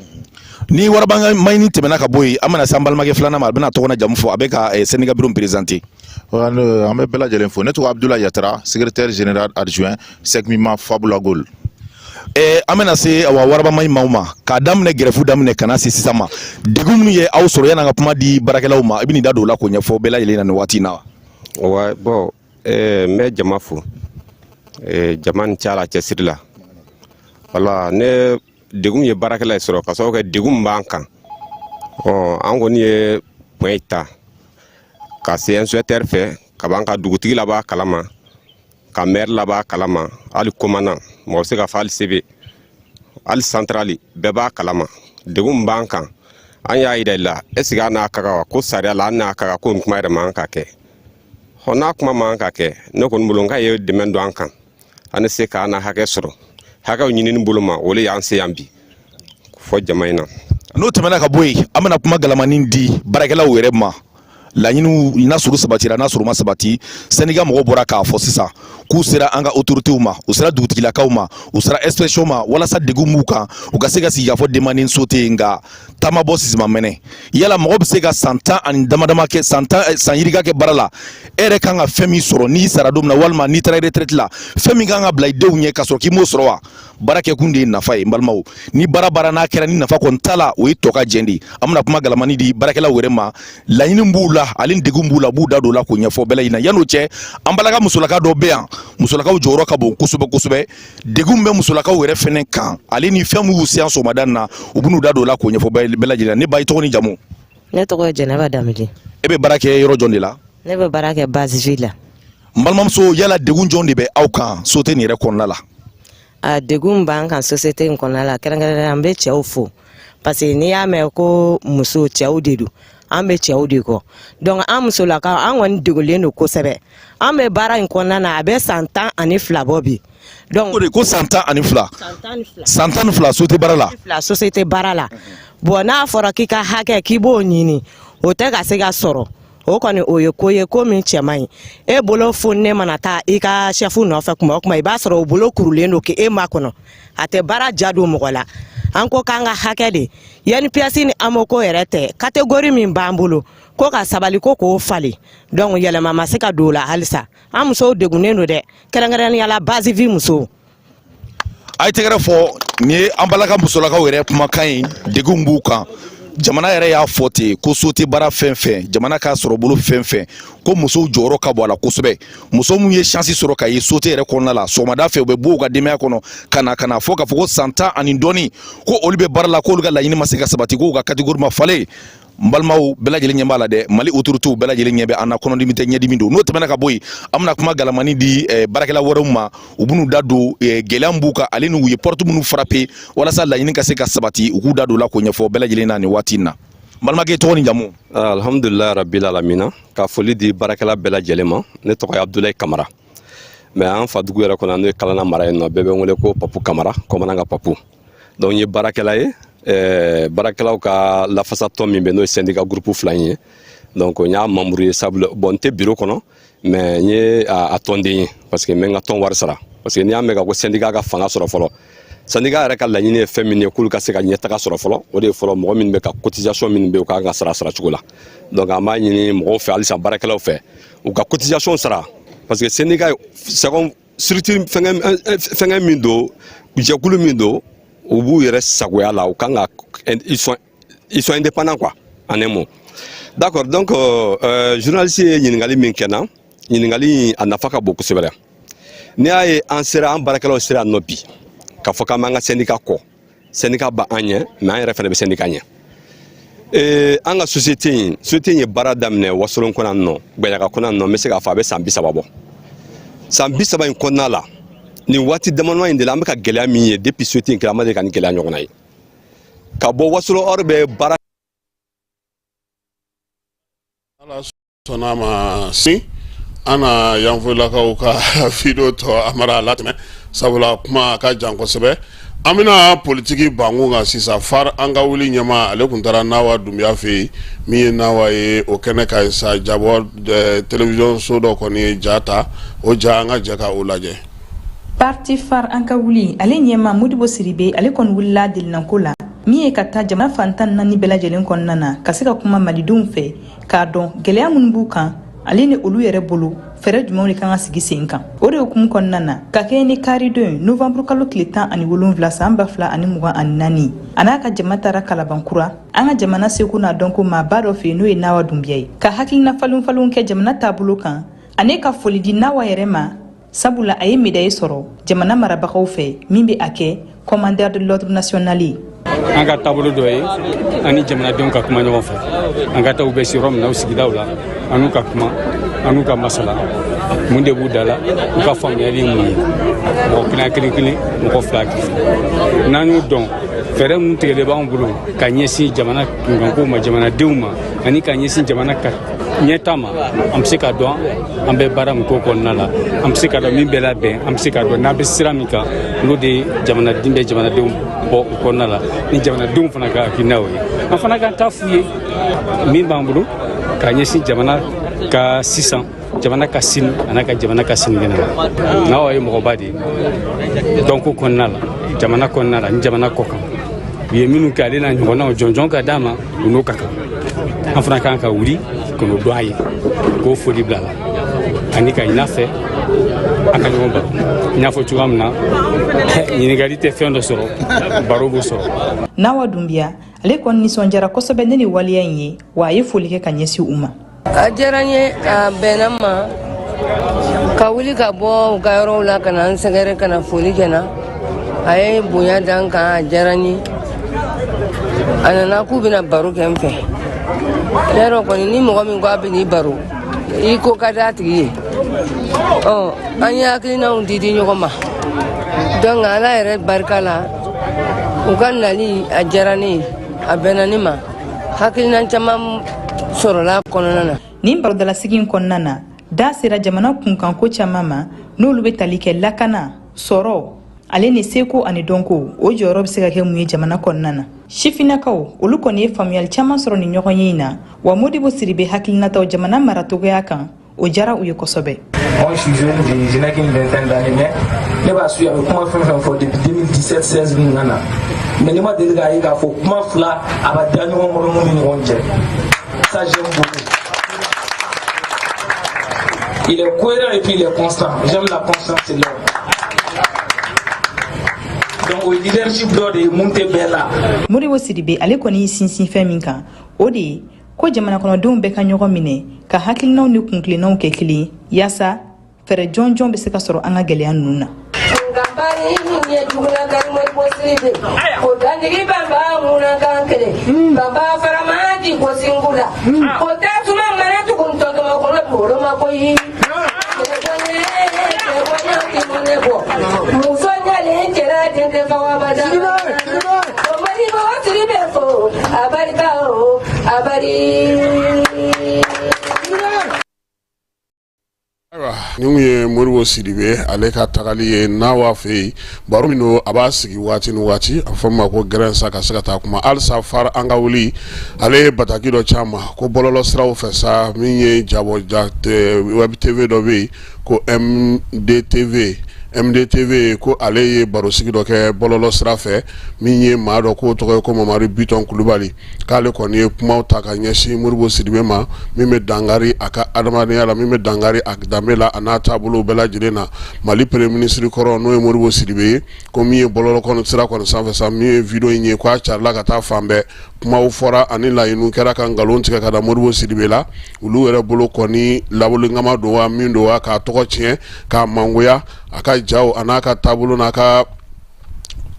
Ni Waraba Mayini tɛmɛna ka bɔ yen, an bɛna se an balimakɛ filanan ma. A bɛna tɔgɔ na jamu fɔ, a bɛ ka syndicat bureau présenter. An bɛ bɛɛ lajɛlen fo. Ne tɔgɔ Abdoulaye Yatara, secrétaire général adjoint SECMIMA Fabulagol. An bɛna se awa Waraba Mayini maaw ma. K'a daminɛ greffe daminɛ ka na se sisan ma, degun minnu ye aw sɔrɔ, yan'an ka kuma di baarakɛlaw ma, i bɛ nin da don o la k'o ɲɛfɔ bɛɛ lajɛlen na nin waati in na. Ouais, bon, n bɛ jama fo, jama ni ca la cɛsiri la. Wala ne degun ye baarakɛla ye sɔrɔ ka sababu kɛ degun min b'an kan. Ɔ, an kɔni ye point ta ka se inspecteur fɛ ka b'an ka dugutigi labɔ a kalama, ka maire labɔ a kalama, hali commandant, mɔgɔ bɛ se ka fɔ hali CB, hali centrale, bɛɛ b'a kalama degun min b'an kan. An y'a yira i la, est ce que an n'a ka kan wa? Ko sariya la an n'a ka kan, ko nin kuma yɛrɛ man kan ka kɛ. Ɔ, n'a kuma man kan ka kɛ, ne kɔni bolo n k'a ye dɛmɛ don an kan, an bɛ se k'an na hakɛ sɔrɔ. Hakɛw ɲinini bolo ma, o le y'an se yan bi fɔ jama in na. N'o tɛmɛna ka bɔ yen, an bɛna kuma galamani di baarakɛlaw yɛrɛ ma. Laɲiniw n'a sɔrɔ sabatira, n'a sɔrɔ ma sabati, syndicat mɔgɔw bɔra k'a fɔ sisan k'u sera an ka autorités ma, u sera dugutigilakaw ma, u sera inspection ma, walasa degun b'u kan, u ka se ka sigi k'a fɔ demande sauté. Nka taama bɔ sisi ma mɛnɛ. Yala mɔgɔ bɛ se ka san 10 ani dama dama kɛ, san 10, san yirika kɛ baara la, e yɛrɛ kan ka fɛn min sɔrɔ n'i sara don min na, walima n'i taara retraite la, fɛn min kan ka bila i denw ɲɛ, ka sɔrɔ k'i m'o sɔrɔ wa? Baara kɛkun de ye nafa ye, n balimaw. Ni baara baara n'a kɛra ni nafa kɔni t'a la, o ye tɔ ka jɛn de ye. An bɛna kuma galamani di baarakɛlaw yɛrɛ ma. Laɲini b'u la ani degun b'u la, u b'u da don o la k'o ɲɛfɔ bɛɛ lajɛlen na. Yan'o cɛ, an balaka musolaka dɔ bɛ yan. Musolakaw jɔyɔrɔ ka bon kosɛbɛ kosɛbɛ. Degun bɛ musolakaw yɛrɛ fɛnɛ kan, ale ni fɛn minnu se yan sɔgɔmada in na, u bɛn'u da don o la k'o ɲɛfɔ bɛɛ lajɛlen na. Ne ba, i tɔgɔ ni jamu? Ne tɔgɔ ye Jɛnɛba Danbele. E bɛ baara kɛ yɔrɔ jɔn de la? Ne bɛ baara kɛ base vie la. N balimamuso, yala degun jɔn de bɛ aw kan société nin yɛrɛ kɔnɔna la? A degun b'an kan société in kɔnɔna la, kɛrɛnkɛrɛnnenya an bɛ cɛw fo, parce que n'i y'a mɛn ko muso, cɛw de don, an bɛ cɛw de kɔ. Donc an musolakaw, an kɔni degunlen don kosɛbɛ. An bɛ baara in kɔnɔna na, a bɛ san 12 bɔ bi. Donc o de ko san 12, san 12 société baara la. Fila société baara la. Bon, n'a fɔra k'i ka hakɛ k'i b'o ɲini, o tɛ ka se ka sɔrɔ. O kɔni, o ye ko ye, ko min cɛ man ɲi. E bolo fununen mana taa i ka chef nɔfɛ kuma o kuma, i b'a sɔrɔ o bolo kurulen don k'e makɔnɔ. A tɛ baara ja don mɔgɔ la. An ko k'an ka hakɛ de INPS ni AMOCO yɛrɛ tɛ, catégorie min b'an bolo, ko ka sabali ko k'o falen. Donc yɛlɛma ma se ka don o la halisa. An musow degunnen don dɛ, kɛrɛnkɛrɛnnenya la base vie musow. A ye tɛgɛrɛ fɔ. Nin ye an balaka musolakaw yɛrɛ kumakan ye. Degun b'u kan. Jamana yɛrɛ y'a fɔ ten ko société baara fɛn fɛn, jamana k'a sɔrɔ bolo fɛn fɛn, ko musow jɔyɔrɔ ka bon a la kosɛbɛ. Muso minnu ye chance sɔrɔ ka ye société yɛrɛ kɔnɔna la, sɔgɔmada fɛ u bɛ bɔ u ka denbaya kɔnɔ ka na fɔ k'a fɔ ko san 10 ani dɔɔni ko olu bɛ baara la, k'olu ka laɲini ma se ka sabati, k'u ka catégorie ma falen. N balimaw, bɛɛ lajɛlen ɲɛ b'a la dɛ. Mali autorités bɛɛ lajɛlen ɲɛ bɛ an na. Kɔnɔdimi tɛ, ɲɛdimi don. N'o tɛmɛna ka bɔ yen, an bɛna kuma galamani di baarakɛla wɛrɛw ma. U b'u da don gɛlɛya min b'u kan, ale n'u ye porte minnu frapper walasa laɲini ka se ka sabati, u k'u da don o la k'o ɲɛfɔ bɛɛ lajɛlen na nin waati in na. N balimakɛ, tɔgɔ ni jamu? Alhamdulilayi rabil alamina. Ka foli di baarakɛla bɛɛ lajɛlen ma. Ne tɔgɔ ye Abdulayi Kamara, mais an fa dugu yɛrɛ kɔnɔ, n'o ye Kalana mara ye nɔ, bɛɛ bɛ n wele ko Papu Kamara, kɔmanan ka Papu. Donc n ye baarakɛla ye, baarakɛlaw ka lafasatɔn min bɛ, n'o ye syndicat groupe 2 in ye. Donc n y'a membre ye sabula, bon, n tɛ bureau kɔnɔ, mais n ye a tɔnden ye, parce que n bɛ n ka tɔn wari sara. Parce que n'i y'a mɛn ka ko syndicat ka fanga sɔrɔ fɔlɔ, syndicat yɛrɛ ka laɲini ye fɛn min ye, k'olu ka se ka ɲɛtaga sɔrɔ fɔlɔ, o de ye fɔlɔ mɔgɔ minnu bɛ ka cotisation minnu bɛ yen, u kan ka sara sara cogo la. Donc an b'a ɲini mɔgɔw fɛ halisa, baarakɛlaw fɛ, u ka cotisation sara, parce que syndicat second structure fɛngɛ fɛngɛ min don, jɛkulu min don, u b'u yɛrɛ sagoya la, u kan ka ils sont indépendants quoi, en un mot. D'accord. Donc journaliste ye ɲininkali min kɛ n na, ɲininkali in a nafa ka bon kosɛbɛ. N'i y'a ye an sera, an baarakɛlaw sera yan nɔ bi k'a fɔ k'an b'an ka syndicat kɔ, syndicat b'an ɲɛ, mais an yɛrɛ fana bɛ syndicat ɲɛ. An ka société in, société in ye baara daminɛ Wasolon kɔnɔ yan nɔ, Gbaɲaga kɔnɔ yan nɔ. N bɛ se k'a fɔ a bɛ san 30 bɔ. San 30 in kɔnɔna la, nin waati damadɔ in de la, an bɛ ka gɛlɛya min ye depuis société in kɛra, an ma deli ka nin gɛlɛya ɲɔgɔnna ye. Ka bɔ Wasolon Or bɛ baara Ala sɔnna a ma, sini an na Yanfolilakaw ka video tɔ Amara latɛmɛ, sabula kuma ka jan kosɛbɛ. An bɛna politiki bankun kan sisan. FARE an ka wuli ɲɛmaa, ale tun taara Nawa Dunbiya fɛ yen. Min ye Nawa ye o kɛnɛ kan sa, jabɔ télévision so dɔ kɔni ye ja ta. O ja, an ka jɛ ka o lajɛ. Parti FARE an ka wuli, ale ɲɛmaa Modibo Sidibe, ale kɔni wulila delinako la min ye ka taa jamana fan 14 bɛɛ lajɛlen kɔnɔna na, ka se ka kuma malidenw fɛ k'a dɔn gɛlɛya minnu b'u kan, ale ni olu yɛrɛ bolo fɛɛrɛ jumɛnw de kan ka sigi sen kan. O de hukumu kɔnɔna na, ka kɛɲɛ ni karidon novanburu kalo tile 17 san 2024, a n'a ka jama taara Kalabankura, an ka jamana seko n'a dɔnko maaba dɔ fɛ yen, n'o ye Nawa Dunbiya ye, ka hakilina falen falenw kɛ jamana taabolo kan, ani ka foli di Nawa yɛrɛ ma, sabula a ye médaille sɔrɔ jamana marabagaw fɛ min bɛ a kɛ commandeur de l'ordre national ye. An ka taabolo dɔ ye an ni jamanadenw ka kuma ɲɔgɔn fɛ. An ka taa u bɛ yɔrɔ min na, u sigidaw la, an n'u ka kuma, an n'u ka masala, mun de b'u da la, u ka faamuyali ye mun ye, mɔgɔ kelen kelen kelen, mɔgɔ fila kelen. N'an y'o dɔn, fɛɛrɛ minnu tigɛlen b'an bolo ka ɲɛsin jamana kunkankow ma, jamanadenw ma, ani ka ɲɛsin jamana ka ɲɛta ma, an bɛ se ka dɔn an bɛ baara min ko kɔnɔna la, an bɛ se ka dɔn min bɛ labɛn, an bɛ se ka dɔn n'an bɛ sira min kan, n'o de ye jamanaden bɛ jamanadenw bɔ o kɔnɔna la, ni jamanadenw fana ka hakilinaw ye. An fana k'an ta f'u ye min b'an bolo ka ɲɛsin jamana ka sisan, jamana ka sini, an'a ka jamana ka sinikɛnɛ la. N'aw ye mɔgɔba de ye dɔnko kɔnɔna la, jamana kɔnɔna la ni jamana kɔ kan, u ye minnu kɛ, ale n'a ɲɔgɔnnaw jɔnjɔn ka d'a ma, u n'o ka kan. An fana kan ka wuli ka n'o dɔn a ye, k'o foli bila la, ani ka ɲin'a fɛ an ka ɲɔgɔn baro. N y'a fɔ cogoya min na, ɲininkali tɛ fɛn dɔ sɔrɔ, baro b'o sɔrɔ. Nawa Dunbiya, ale kɔni nisɔndiyara kosɛbɛ ne ni waleya in ye, wa a ye foli kɛ ka ɲɛsin u ma. A diyara n ye, a bɛnna n ma ka wuli ka bɔ u ka yɔrɔw la ka na n sɛgɛrɛ, ka na foli kɛ n na. A ye bonya da n kan, a diyara n ye. A nana k'u bɛna baro kɛ n fɛ. Yarɔ kɔni, ni mɔgɔ min ko a bɛ n'i baro, i ko ka di a tigi ye. Ɔ, an ye hakilinaw di di ɲɔgɔn ma. Donc Ala yɛrɛ barika la, u ka nali a diyara ne ye, a bɛnna ne ma, hakilina caman sɔrɔla kɔnɔna na. Nin barodalasigi in kɔnɔna na, da sera jamana kunkanko caman ma, n'olu bɛ tali kɛ lakana, sɔrɔ, ale ni seko ani dɔnko, o jɔyɔrɔ bɛ se ka kɛ mun ye jamana kɔnɔna na. Sifinnakaw, olu kɔni ye faamuyali caman sɔrɔ nin ɲɔgɔnye in na, wa Modibo Sidibe hakilinataw jamana maracogoya kan, o diyara u ye kosɛbɛ. Moi, je suis jeune, je n'ai qu'une vingtaine d'années, mais ne b'a su a bɛ kuma fɛn fɛn fɔ depuis 2017 16 min nana, mais ne ma deli k'a ye k'a fɔ kuma fila a b'a da ɲɔgɔn kɔrɔ mun ni ɲɔgɔn cɛ. Ça, j'aime beaucoup. Il est cohérent et puis il est constant. J'aime la constance de l'homme. Donc o ye leadership dɔ de ye mun tɛ bɛɛ la. Modibo Sidibe, ale kɔni y'i sinsin fɛn min kan, o de ye ko jamana kɔnɔdenw bɛɛ ka ɲɔgɔn minɛ, ka hakilinaw ni kuntilennaw kɛ kelen ye, yaasa fɛɛrɛ jɔnjɔn bɛ se ka sɔrɔ an ka gɛlɛya ninnu na. Ye jugulankari Modibo Sidibe o dantigi banba ŋunakan kelen banba farama ji ko singu la o tasuma mana tugun tɔtɔmɔ kɔnɔ dugukolo ma koyi. Muso ɲalen cɛla den tɛ faga abada. O Modibo Sidibe fo a barika, o a bari. Ayiwa, nin kun ye Modibo Sidibe ale ka tagali ye Nawa fɛ yen. Baro min don, a b'a sigi waati ni waati, a fɔ ma ko gɛrɛn sa, ka se ka taa kuma halisa. FARE an ka wuli, ale ye bataki dɔ ci ma ko bɔlɔlɔ siraw fɛ sa, min ye jabɔ ja web tv dɔ bɛ yen ko MDTV, MDTV, ko ale ye barosigi dɔ kɛ bɔlɔlɔ sira fɛ. Min ye maa dɔ k'o tɔgɔ ye ko Mamadu Bitɔn Kulubali, k'ale kɔni ye kumaw ta ka ɲɛsin Modibo Sidibe ma, min bɛ dankari a ka adamadenya la, min bɛ dankari a danbe la, a n'a taabolo bɛɛ lajɛlen na. Mali premier ministre kɔrɔ, n'o ye Modibo Sidibe ye, ko min ye bɔlɔlɔ kɔni sira kɔni sanfɛ sa, min ye video in ye, k'a carila ka taa fan bɛɛ. Kumaw fɔra ani laɲiniw kɛra ka nkalon tigɛ ka da Modibo Sidibe la. Olu yɛrɛ bolo kɔni lawalenkama don wa min don wa k'a tɔgɔ tiɲɛ, k'a mangoya, a ka jaw a n'a ka taabolo n'a ka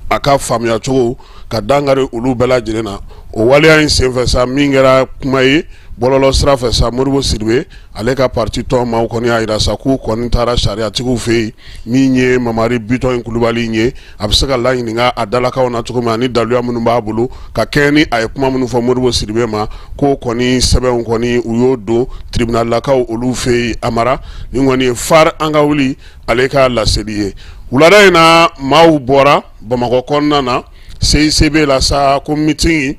a ka faamuyacogo ka dankari olu bɛɛ lajɛlen na. O waleya in senfɛ sa, min kɛra kuma ye bɔlɔlɔ sira fɛ sa, Modibo Sidibe ale ka parti tɔn maaw kɔni y'a jira sa k'u kɔni taara sariyatigiw fɛ yen. Min ye Mamari Bitɔn Kulubali ye, a bɛ se ka laɲininka a dalakanw na cogo min ani daluya minnu b'a bolo ka kɛɲɛ ni a ye kuma minnu fɔ Modibo Sidibe ma, k'o kɔni sɛbɛnw kɔni u y'o don tribunalakaw olu fɛ yen. Amara, nin kɔni ye FARE an ka wuli ale ka laseli ye. Wulada in na, maaw bɔra Bamakɔ kɔnɔna na CICB la sa ko meeting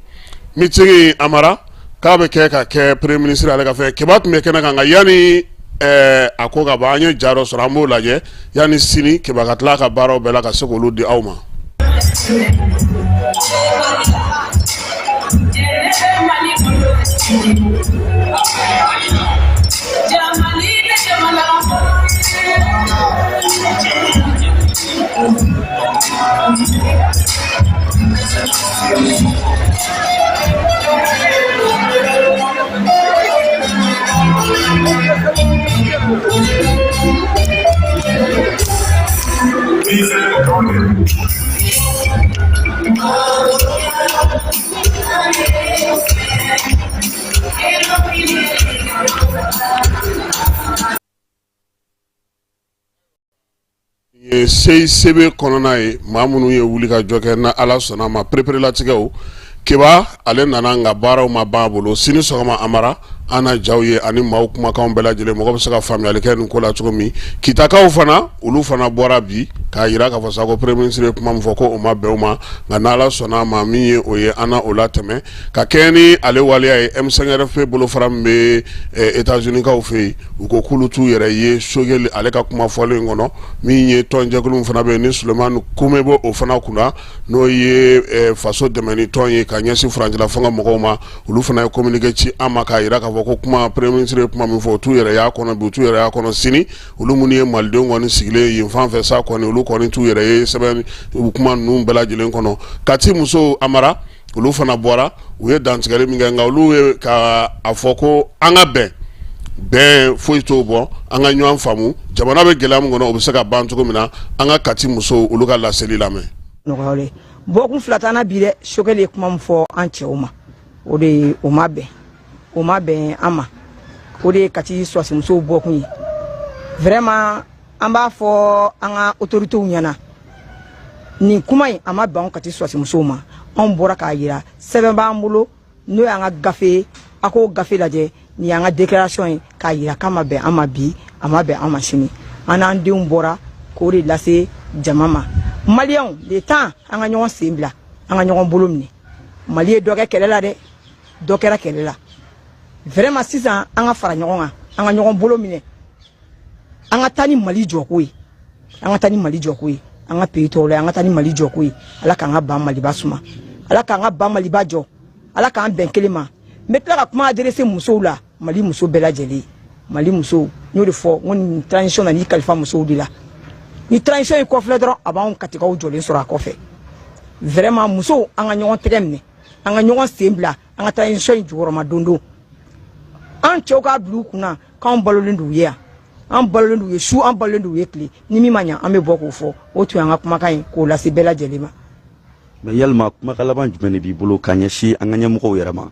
meeting Amara, k'a bɛ kɛ ka kɛ premier ministre ale ka fɛn. Keba tun bɛ kɛnɛ kan, nka yanni a ko ka ban, an ye ja dɔ sɔrɔ, an b'o lajɛ yanni sini Keba ka tila a ka baaraw bɛɛ la ka se k'olu di aw ma. Ye CICB kɔnɔna ye, maa minnu ye wuli ka jɔ kɛ, na Ala sɔnna ma pereperelatigɛw. Keba ale nana, nka baaraw ma ban a bolo. Sini sɔgɔma Amara, an na jaw ye ani maaw kumakanw bɛɛ lajɛlen, mɔgɔ bɛ se ka faamuyali kɛ nin ko la cogo min. Kitakaw fana, olu fana bɔra bi k'a jira k'a fɔ sa ko premier ministre ye kuma min fɔ ko o ma bɛn u ma, nka n'Ala sɔnna a ma, min ye o ye, an na o latɛmɛ ka kɛɲɛ ni ale waleya ye. M5RFP bolofara min bɛ États-Unis kaw fɛ yen, u ko k'olu t'u yɛrɛ ye Choguel ale ka kuma fɔlen in kɔnɔ. Min ye tɔnjɛkulu min fana bɛ yen ni Sulemani Kume bɛ o fana kunna, n'o ye faso dɛmɛni tɔn ye ka ɲɛsin furancɛla fanga mɔgɔw ma, olu fana ye communiqué ci an ma k'a jira k'a fɔ ko kuma premier ministre ye kuma min fɔ, u t'u yɛrɛ y'a kɔnɔ bi, u t'u yɛrɛ y'a kɔnɔ sini. Olu minnu ye malidenw kɔni sigilen yen fan fɛ sa kɔni, olu kɔni t'u yɛrɛ ye sɛbɛn kuma ninnu bɛɛ lajɛlen kɔnɔ. Kati musow Amara, olu fana bɔra, u ye dantigɛli min kɛ, nka olu ye ka a fɔ ko an ka bɛn, bɛn foyi t'o bɔ, an ka ɲɔgɔn faamu, jamana bɛ gɛlɛya min kɔnɔ, o bɛ se ka ban cogo min na. An ka Kati musow olu ka laseli lamɛn. Nɔgɔyalen bɔkun fila t'an na bi dɛ. Choguel ye kuma min fɔ an cɛw ma, o de ye o ma bɛn, o ma bɛn an ma. O de ye Kati sɔrɔdasimusow bɔkun ye. Vraiment, an b'a fɔ an ka autorités ɲɛna, nin kuma in a ma bɛn anw Kati sɔrɔdasimusow ma. Anw bɔra k'a yira, sɛbɛn b'an bolo, n'o y'an ka gafe ye. A k'o gafe lajɛ, nin y'an ka déclaration ye k'a yira k'a ma bɛn an ma bi, a ma bɛn an ma sini. An n'an denw bɔra k'o de lase jama ma. Maliyɛnw, le temps an ka ɲɔgɔn sen bila, an ka ɲɔgɔn bolo minɛ. Mali ye dɔ kɛ kɛlɛ la dɛ, dɔ kɛra kɛlɛ la vraiment. Sisan an ka fara ɲɔgɔn kan, an ka ɲɔgɔn bolo minɛ, an ka taa ni Mali jɔko ye, an ka taa ni Mali jɔko ye, an ka pays tɔw la, an ka taa ni Mali jɔko ye. Ala k'an ka ban Maliba suma, Ala k'an ka ban Maliba jɔ, Ala k'an bɛn kelen ma. N bɛ tila ka kuma adressé musow la, Mali muso bɛɛ lajɛlen. Mali musow, n y'o de fɔ, n ko nin transition na n'i kalifa musow de la, ni transition ye kɔfilɛ dɔrɔn, a b'anw Katikaw jɔlen sɔrɔ a kɔfɛ. Vraiment, musow, an ka ɲɔgɔn tɛgɛ minɛ, an ka ɲɔgɔn sen bila, an ka transition in jukɔrɔma don don. An cɛw k'a bila u kunna k'anw balolen d'u ye yan, an balolen d'u ye su, an balolen d'u ye tile. Ni min ma ɲa, an bɛ bɔ k'o fɔ. O tun y'an ka kumakan ye k'o lase bɛɛ lajɛlen ma. Mais yalima kumakan laban jumɛn de b'i bolo ka ɲɛsin an ka ɲɛmɔgɔw yɛrɛ ma?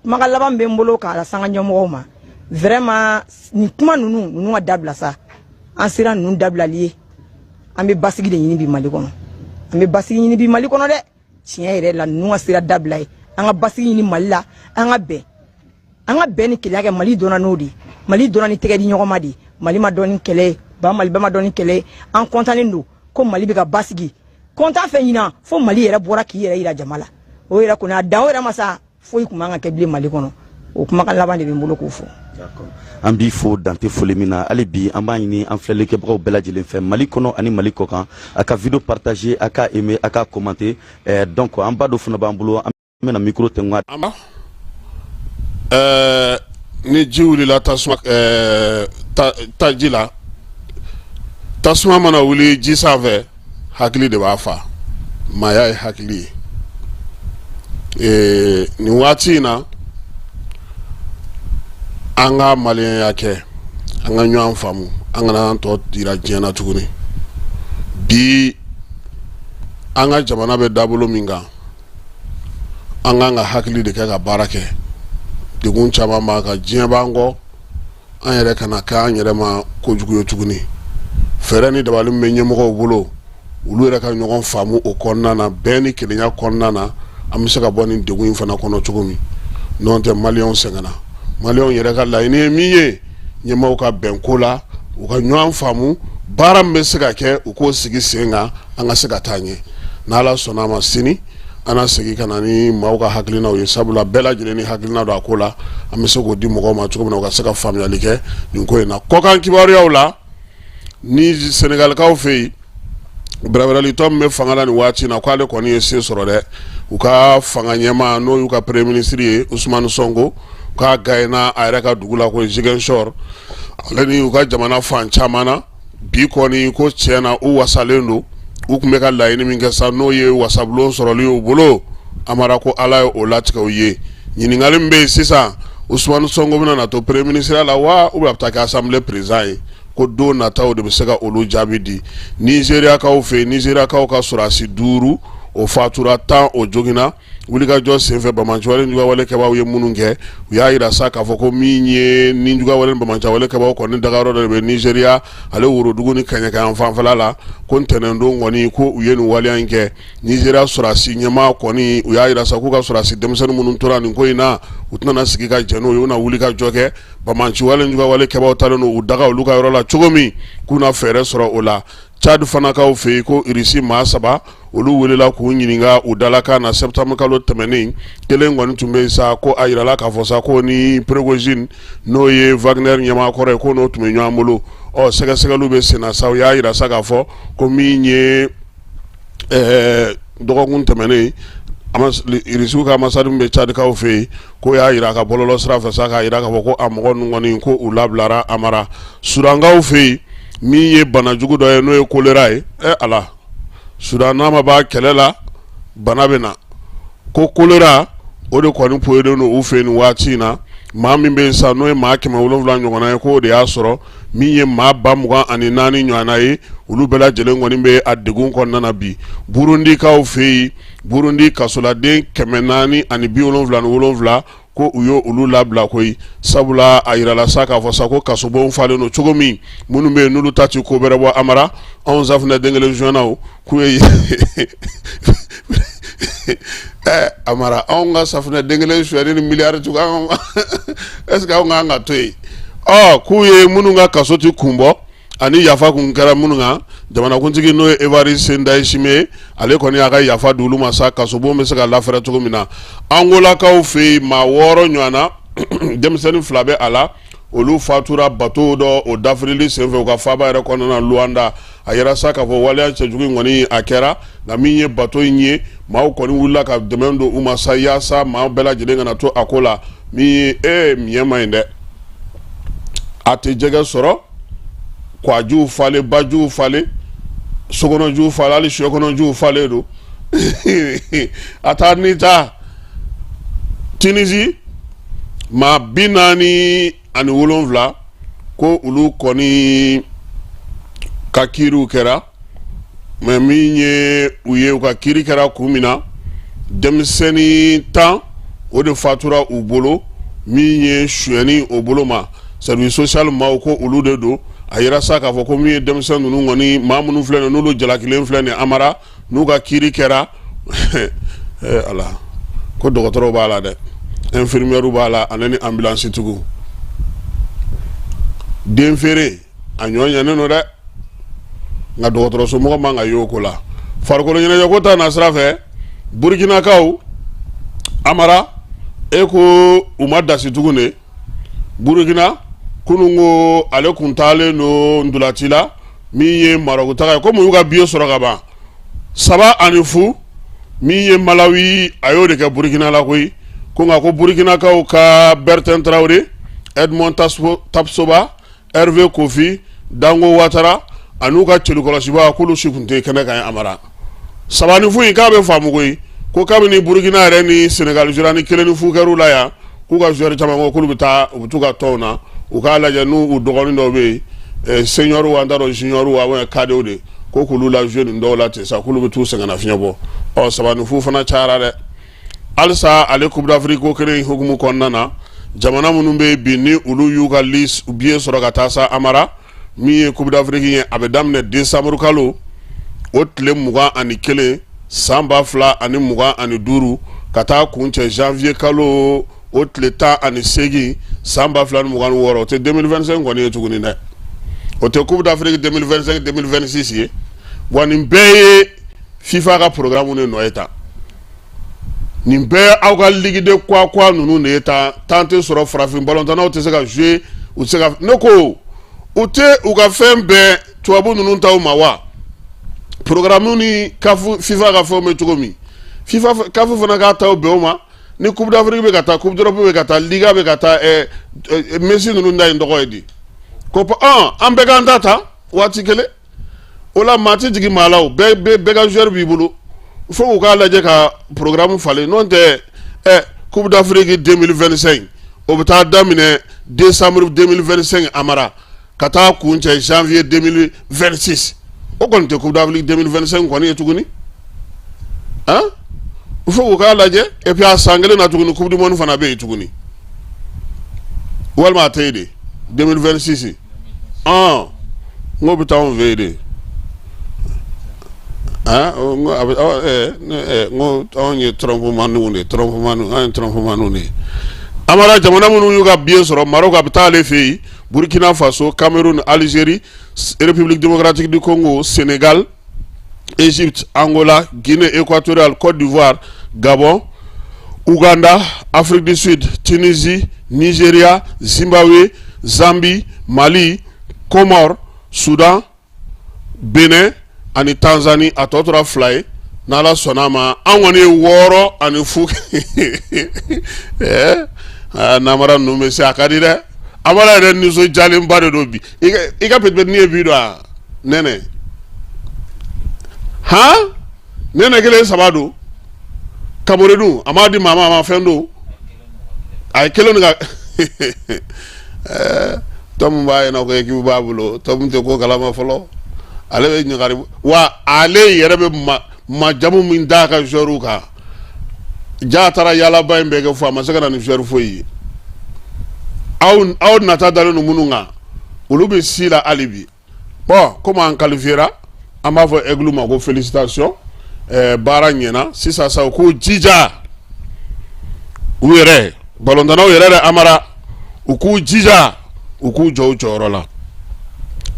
Kumakan laban bɛ n bolo k'a lase an ka ɲɛmɔgɔw ma, vraiment, nin kuma ninnu ka dabila sa. An sera ninnu dabilali ye. An bɛ basigi de ɲini bi Mali kɔnɔ, an bɛ basigi ɲini bi Mali kɔnɔ dɛ. Tiɲɛ yɛrɛ la, ninnu ka sira dabila ye. An ka basigi ɲini Mali la, an ka bɛn, an ka bɛn ni kelenya kɛ. Mali dɔnna n'o de ye, Mali dɔnna ni tɛgɛ di ɲɔgɔn ma de ye. Mali ma dɔn ni kɛlɛ ye, ba Maliba ma dɔn ni kɛlɛ ye. An kɔntannen don ko Mali bɛ ka basigi kɔntan fɛ ɲinan, fo Mali yɛrɛ bɔra k'i yɛrɛ yira jama la. O yɛrɛ kɔni, a dan o yɛrɛ ma sa, foyi tun man ka kɛ bilen Mali kɔnɔ. O kumakan laban de bɛ n bolo k'o fɔ. An b'i fo dan tɛ foli min na. Hali bi an b'a ɲini an filɛlikɛbagaw bɛɛ lajɛlen fɛ, Mali kɔnɔ ani Mali kɔkan, a ka video partager, a ka aimer, a ka commenter. Donc an ba dɔ fana b'an bolo, an bɛna micro tɛnku. Ni ji wulila tasuma taji la, tasuma mana wuli ji sanfɛ, hakili de b'a fa. Maaya ye hakili ye. Nin waati in na, an ka maliyɛnya kɛ, an ka ɲɔgɔn faamu, an kana an tɔ jira diɲɛ na tuguni. Bi, an ka jamana bɛ dabolo min kan, an k'an ka hakili de kɛ ka baara kɛ. Degun caman b'an kan, diɲɛ b'an kɔ. An yɛrɛ kana kɛ an yɛrɛ ma kojugu ye tuguni. Fɛɛrɛ ni dabali min bɛ ɲɛmɔgɔw bolo, olu yɛrɛ ka ɲɔgɔn faamu o kɔnɔna na, bɛn ni kelenya kɔnɔna na, an bɛ se ka bɔ nin degun in fana kɔnɔ cogo min. N'o tɛ, maliyɛnw sɛgɛnna. Maliyɛnw yɛrɛ ka laɲini ye min ye, ɲɛmaaw ka bɛn ko la, u ka ɲɔgɔn faamu, baara min bɛ se ka kɛ, u k'o sigi sen kan, an ka se ka taa ɲɛ. N'Ala sɔnna a ma, sini an na segin ka na ni maaw ka hakilinaw ye, sabula bɛɛ lajɛlen ni hakilina don a ko la. An bɛ se k'o di mɔgɔw ma cogo min na, u ka se ka faamuyali kɛ nin ko in na. Kɔkan kibaruyaw la, ni Senegalikaw fɛ yen, bɛrɛbɛrɛlitɔn min bɛ fanga la nin waati in na, k'ale kɔni ye se sɔrɔ dɛ. U ka fanga ɲɛmaa, n'o y'u ka premier ministre ye, Ousmane Sonko, k'a gagnera a yɛrɛ ka dugu la ko Ziguinchor, ale ni u ka jamana fan caman na. Bi kɔni, ko tiɲɛ na, u wasalen don. U tun bɛ ka laɲini min kɛ sa, n'o ye wasabulon sɔrɔli ye u bolo, Amara, ko Ala ye o latigɛ u ye. Ɲininkali min bɛ yen sisan, Ousmane Sonko bɛna na to premier ministre la wa, ou bien a bɛ taa kɛ assemblée président ye? Ko don nataw de bɛ se ka olu jaabi di. Nizeriyakaw fɛ yen, Nizeriyakaw ka sɔrɔdasi 5 o fatura, 10 o joginna wulikajɔ senfɛ, banbaanciwale juguyawale kɛbaaw ye minnu kɛ. U y'a jira sa k'a fɔ ko min ye ni juguyawale banbaanciwale kɛbaaw kɔni dagayɔrɔ dɔ de bɛ Nizeriya, ale worodugu ni kɛɲɛka fanfɛla la. Ko ntɛnɛndon kɔni, ko u ye nin waleya in kɛ. Nizeriya sɔrɔdasi ɲɛmaa kɔni, u y'a jira sa k'u ka sɔrɔdasi denmisɛnnin minnu tora nin ko in na, u tɛna sigi ka jɛn n'o ye, u na wulikajɔ kɛ. Banbaanciwale juguyawale kɛbaaw taalen don u daga olu ka yɔrɔ la cogo min, k'u na fɛɛrɛ sɔrɔ o la. Tchad fanakaw fɛ yen, ko Irisi maa 3, olu welela k'u ɲininka u dalakan na septembre kalo tɛmɛnen. Kelen kɔni tun bɛ yen sa, ko a jirala k'a fɔ sa ko ni Prigojine, n'o ye Wagner ɲɛmaa kɔrɔ ye, ko n'o tun bɛ ɲɔgɔn bolo. Ɔ, sɛgɛsɛgɛliw bɛ sen na sa. U y'a jira sa k'a fɔ ko min ye dɔgɔkun tɛmɛnen, Irisiw ka ambassade min bɛ Tchadkaw fɛ yen, ko y'a jira a ka bɔlɔlɔ sira fɛ sa, k'a jira k'a fɔ ko a mɔgɔ ninnu kɔni, ko u labilara. Amara, Sudankaw fɛ yen, min ye banajugu dɔ ye, n'o ye kolera ye. Ɛ Ala, Sudan n'a ma ban kɛlɛ la, bana bɛ na. Ko kolera, o de kɔni poyilen don u fɛ yen nin waati in na. Maa min bɛ yen sa, n'o ye maa 700 ɲɔgɔnna ye, k'o de y'a sɔrɔ. Min ye maa 24,000 ɲɔgɔnna ye, olu bɛɛ lajɛlen kɔni bɛ a degun kɔnɔna na bi. Burundikaw fɛ yen, Burundi kasoladen 477, ko u ye olu labila koyi, sabula a jirala sa k'a fɔ sa ko kasobon falen don cogo min, minnu bɛ yen n'olu ta ti ko bɛrɛ bɔ. Amara, anw safunɛ den kelen sonyɛnaw k'u ye Amara, anw ka safunɛ den kelen sonyɛni ni miliyari cogo, est ce que anw kan ka to yen? Ɔ, k'u ye minnu ka kaso ti kun bɔ, ani yafa kun kɛra minnu kan, jamanakuntigi, n'o ye Evariste Ndayishimiye, ale kɔni y'a ka yafa di olu ma sa, kasobon bɛ se ka lafɛrɛ cogo min na. Angolakaw fɛ yen, maa 6 ɲɔgɔn na, denmisɛnnin 2 bɛ a la, olu fatura bato dɔ o dafirili senfɛ u ka faaba yɛrɛ kɔnɔna na, Luanda. A yɛrɛ sa k'a fɔ waleya cɛjugu in kɔni a kɛra, nka min ye bato in ye, maaw kɔni wulila ka dɛmɛ don u ma sa, yaasa maa bɛɛ lajɛlen kana to a ko la. Min ye miɲɛ ma ɲi dɛ, a tɛ jɛgɛ sɔrɔ, kwajiw falen, bajiw falen, sokɔnɔjiw falen, hali sokɔnɔjiw falen don. A taa ni taa Tunisie, maa 47, ko olu kɔni ka kiiriw kɛra. Mais min ye u ye, u ka kiiri kɛra kun min na, denmisɛnnin 10, o de fatura u bolo, min ye sonyɛni o bolo ma. Service social maaw ko olu de don. A yira sa k'a fɔ ko min ye denmisɛn ninnu kɔni, maa minnu filɛ nin, n'olu jalakilen filɛ nin, Amara, n'u ka kiiri kɛra, Ala, ko dɔgɔtɔrɔw b'a la dɛ, infirmière b'a la, ani ni ambulance tigiw. Den feere a ɲɔ ɲɛnen don dɛ, nka dɔgɔtɔrɔso mɔgɔ man ka y'o ko la. Farikolo ɲɛnajɛ ko ta na sira fɛ, Burukinakaw, Amara, e ko u ma dasi tugun de. Burukina kunun ko ale kun taalen don ntolaci la, min ye Marɔku taga ye, komi u y'u ka billet sɔrɔ ka ban, 3-0, min ye Malawi, a y'o de kɛ Burukina la koyi. Ko nka ko Burukinakaw ka Bertin Traoré, Edmond Tapsoba, Hervé Kofi, Dango Watara an'u ka cɛlikɔlɔsiba, k'olu si tun tɛ kɛnɛ kan. Amara, 3-0 in, k'a bɛ faamu koyi. Ko kabini Burukina yɛrɛ ni Senegal jouera ni 1-0 kɛr'u la yan, k'u ka joueur caman ko k'olu bɛ taa, u bɛ t'u ka tɔnw na, u k'a lajɛ n'u u dɔgɔnin dɔw bɛ yen, senior wa, n t'a dɔn, junior wa, ou cadetw de, ko k'olu la jouer nin dɔw la ten sa, k'olu bɛ t'u sɛgɛnnafiɲɛ bɔ. Ɔ, 3-0 fana cayara dɛ. Halisa ale Coupe d'Afrique ko kelen hukumu kɔnɔna na, jamana minnu bɛ yen bi ni olu y'u ka liste billet sɔrɔ ka taa sa, Amara, min ye Coupe d'Afrique ye, a bɛ daminɛ décembre kalo o tile 21 san 2025 ka taa kuncɛ janvier kalo o tile 18 san 2026. O tɛ 2025 kɔni ye tuguni dɛ, o tɛ Coupe d'Afrique 2025 2026 ye. Wa nin bɛɛ ye FIFA ka programme de nɔ ye tan. Nin bɛɛ aw ka ligue de quoi quoi ninnu de ye tan. Temps tɛ sɔrɔ, farafin balontannaw tɛ se ka jouer, u tɛ se ka, ne ko u tɛ u ka fɛn bɛɛ tubabu ninnu taw ma wa. Programme ni CAF, FIFA ka fɛnw bɛ cogo min, FIFA, CAF fana k'a taw bɛn o ma. Ni Coupe d'Afrique bɛ ka taa, Coupe d'Europe bɛ ka taa, Liga bɛ ka taa, Messi ninnu da in tɔgɔ ye di ko an bɛɛ k'an ta ta waati kelen. O la maa tɛ jigin maa la, o bɛɛ bɛɛ ka joueur b'i bolo. Fo u k'a lajɛ ka programme falen, n'o tɛ Coupe d'Afrique 2025, o bɛ taa daminɛ décembre 2025, Amara, ka taa kuncɛ janvier 2026. O kɔni tɛ Coupe d'Afrique 2025 kɔni ye tuguni. Han, il faut k'u k'a lajɛ. Et puis a san kelen na tuguni, Coupe du monde fana bɛ yen tuguni, walima a tɛ yen de 2026? Ɔn, n ko bɛ taa anw fɛ yen de. Han, n ko a bɛ n ko anw ye trompe-maniw de ye, trompe-maniw, an ye trompe-maniw de ye. Amara, jamana minnu y'u ka billet sɔrɔ, Maroc a bɛ taa ale fɛ yen, Burkina Faso, Cameroun, Algérie, République démocratique du Congo, Sénégal, Égypte, Angola, Guinée équatoriale, Côte d'Ivoire, Gabon, Ouganda, Afrique du Sud, Tunisie, Nigeria, Zimbabwe, Zambie, Mali, Comores, Soudan, Bénin ani Tanzanie. A tɔ tora fila ye. N'Ala sɔnna a ma, an kɔni ye 6-0. Ɛɛ, namara ninnu bɛ se, a ka di dɛ. Amara yɛrɛ nisɔndiyalenba de don bi. I ka petit ye bi don a nɛnɛ han, nɛnɛ kelen saba don. Kabore dun, a m'a di maa ma, a ma fɛn don, a ye kelen ka tɔ b'a ɲɛna ko équipe b'a bolo. Tɔ tɛ ko kalama fɔlɔ, ale bɛ ɲagari wa. Ale yɛrɛ bɛ majamu min d'a ka joueur kan. Ja taara yaalaba in bɛɛ kɛ fo a ma se ka na ni joueur foyi ye. Aw nata dalen don minnu kan, olu bɛ si la hali bi. Bon, komi an qualifiera, an b'a fɔ Aigle ma ko félicitation, baara ɲɛna. Sisan sa, u k'u jija u yɛrɛ, balontannaw yɛrɛ dɛ, Amara, u k'u jija, u k'u jɔ u jɔyɔrɔ la,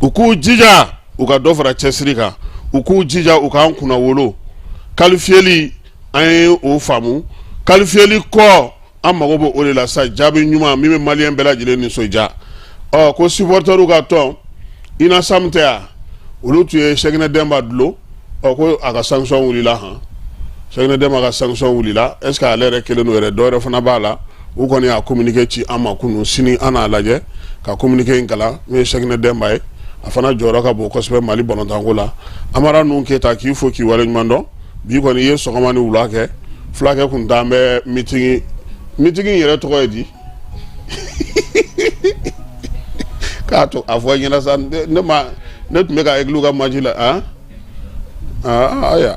u k'u jija, u ka dɔ fara cɛsiri kan, u k'u jija, u k'an kunna wolo. Qualifieli, an ye o faamu. Qualifieli kɔ, an mago bɛ o de la sa, jaabi ɲuman min bɛ maliyɛn bɛɛ lajɛlen nisɔndiya. Ɔ, ko supporterw ka tɔn UNASAM tɛ yan, olu tun ye Sɛkinɛ Dɛnba dulon. Ɔ, ko a ka sanction wulila. Han, Sɛkinɛ Dɛnba ka sanction wulila. Est ce que ale yɛrɛ kelen don yɛrɛ, dɔw yɛrɛ fana b'a la? U kɔni y'a communiqué ci an ma kunun. Sini an n'a lajɛ ka communiqué in kalan. Min ye Sɛkinɛ Dɛnba ye, a fana jɔyɔrɔ ka bon kosɛbɛ Mali balontanko la. Amara ninnu Keyita, k'i fo k'i waleɲuman dɔn. Bi kɔni i ye sɔgɔma ni wula kɛ. Fulakɛ kun t'an bɛ meeting, meeting yɛrɛ tɔgɔ ye di k'a to a fɔ ɲɛna sa. Ne ma, ne tun bɛ ka Aigle ka match la. Han, ayiwa.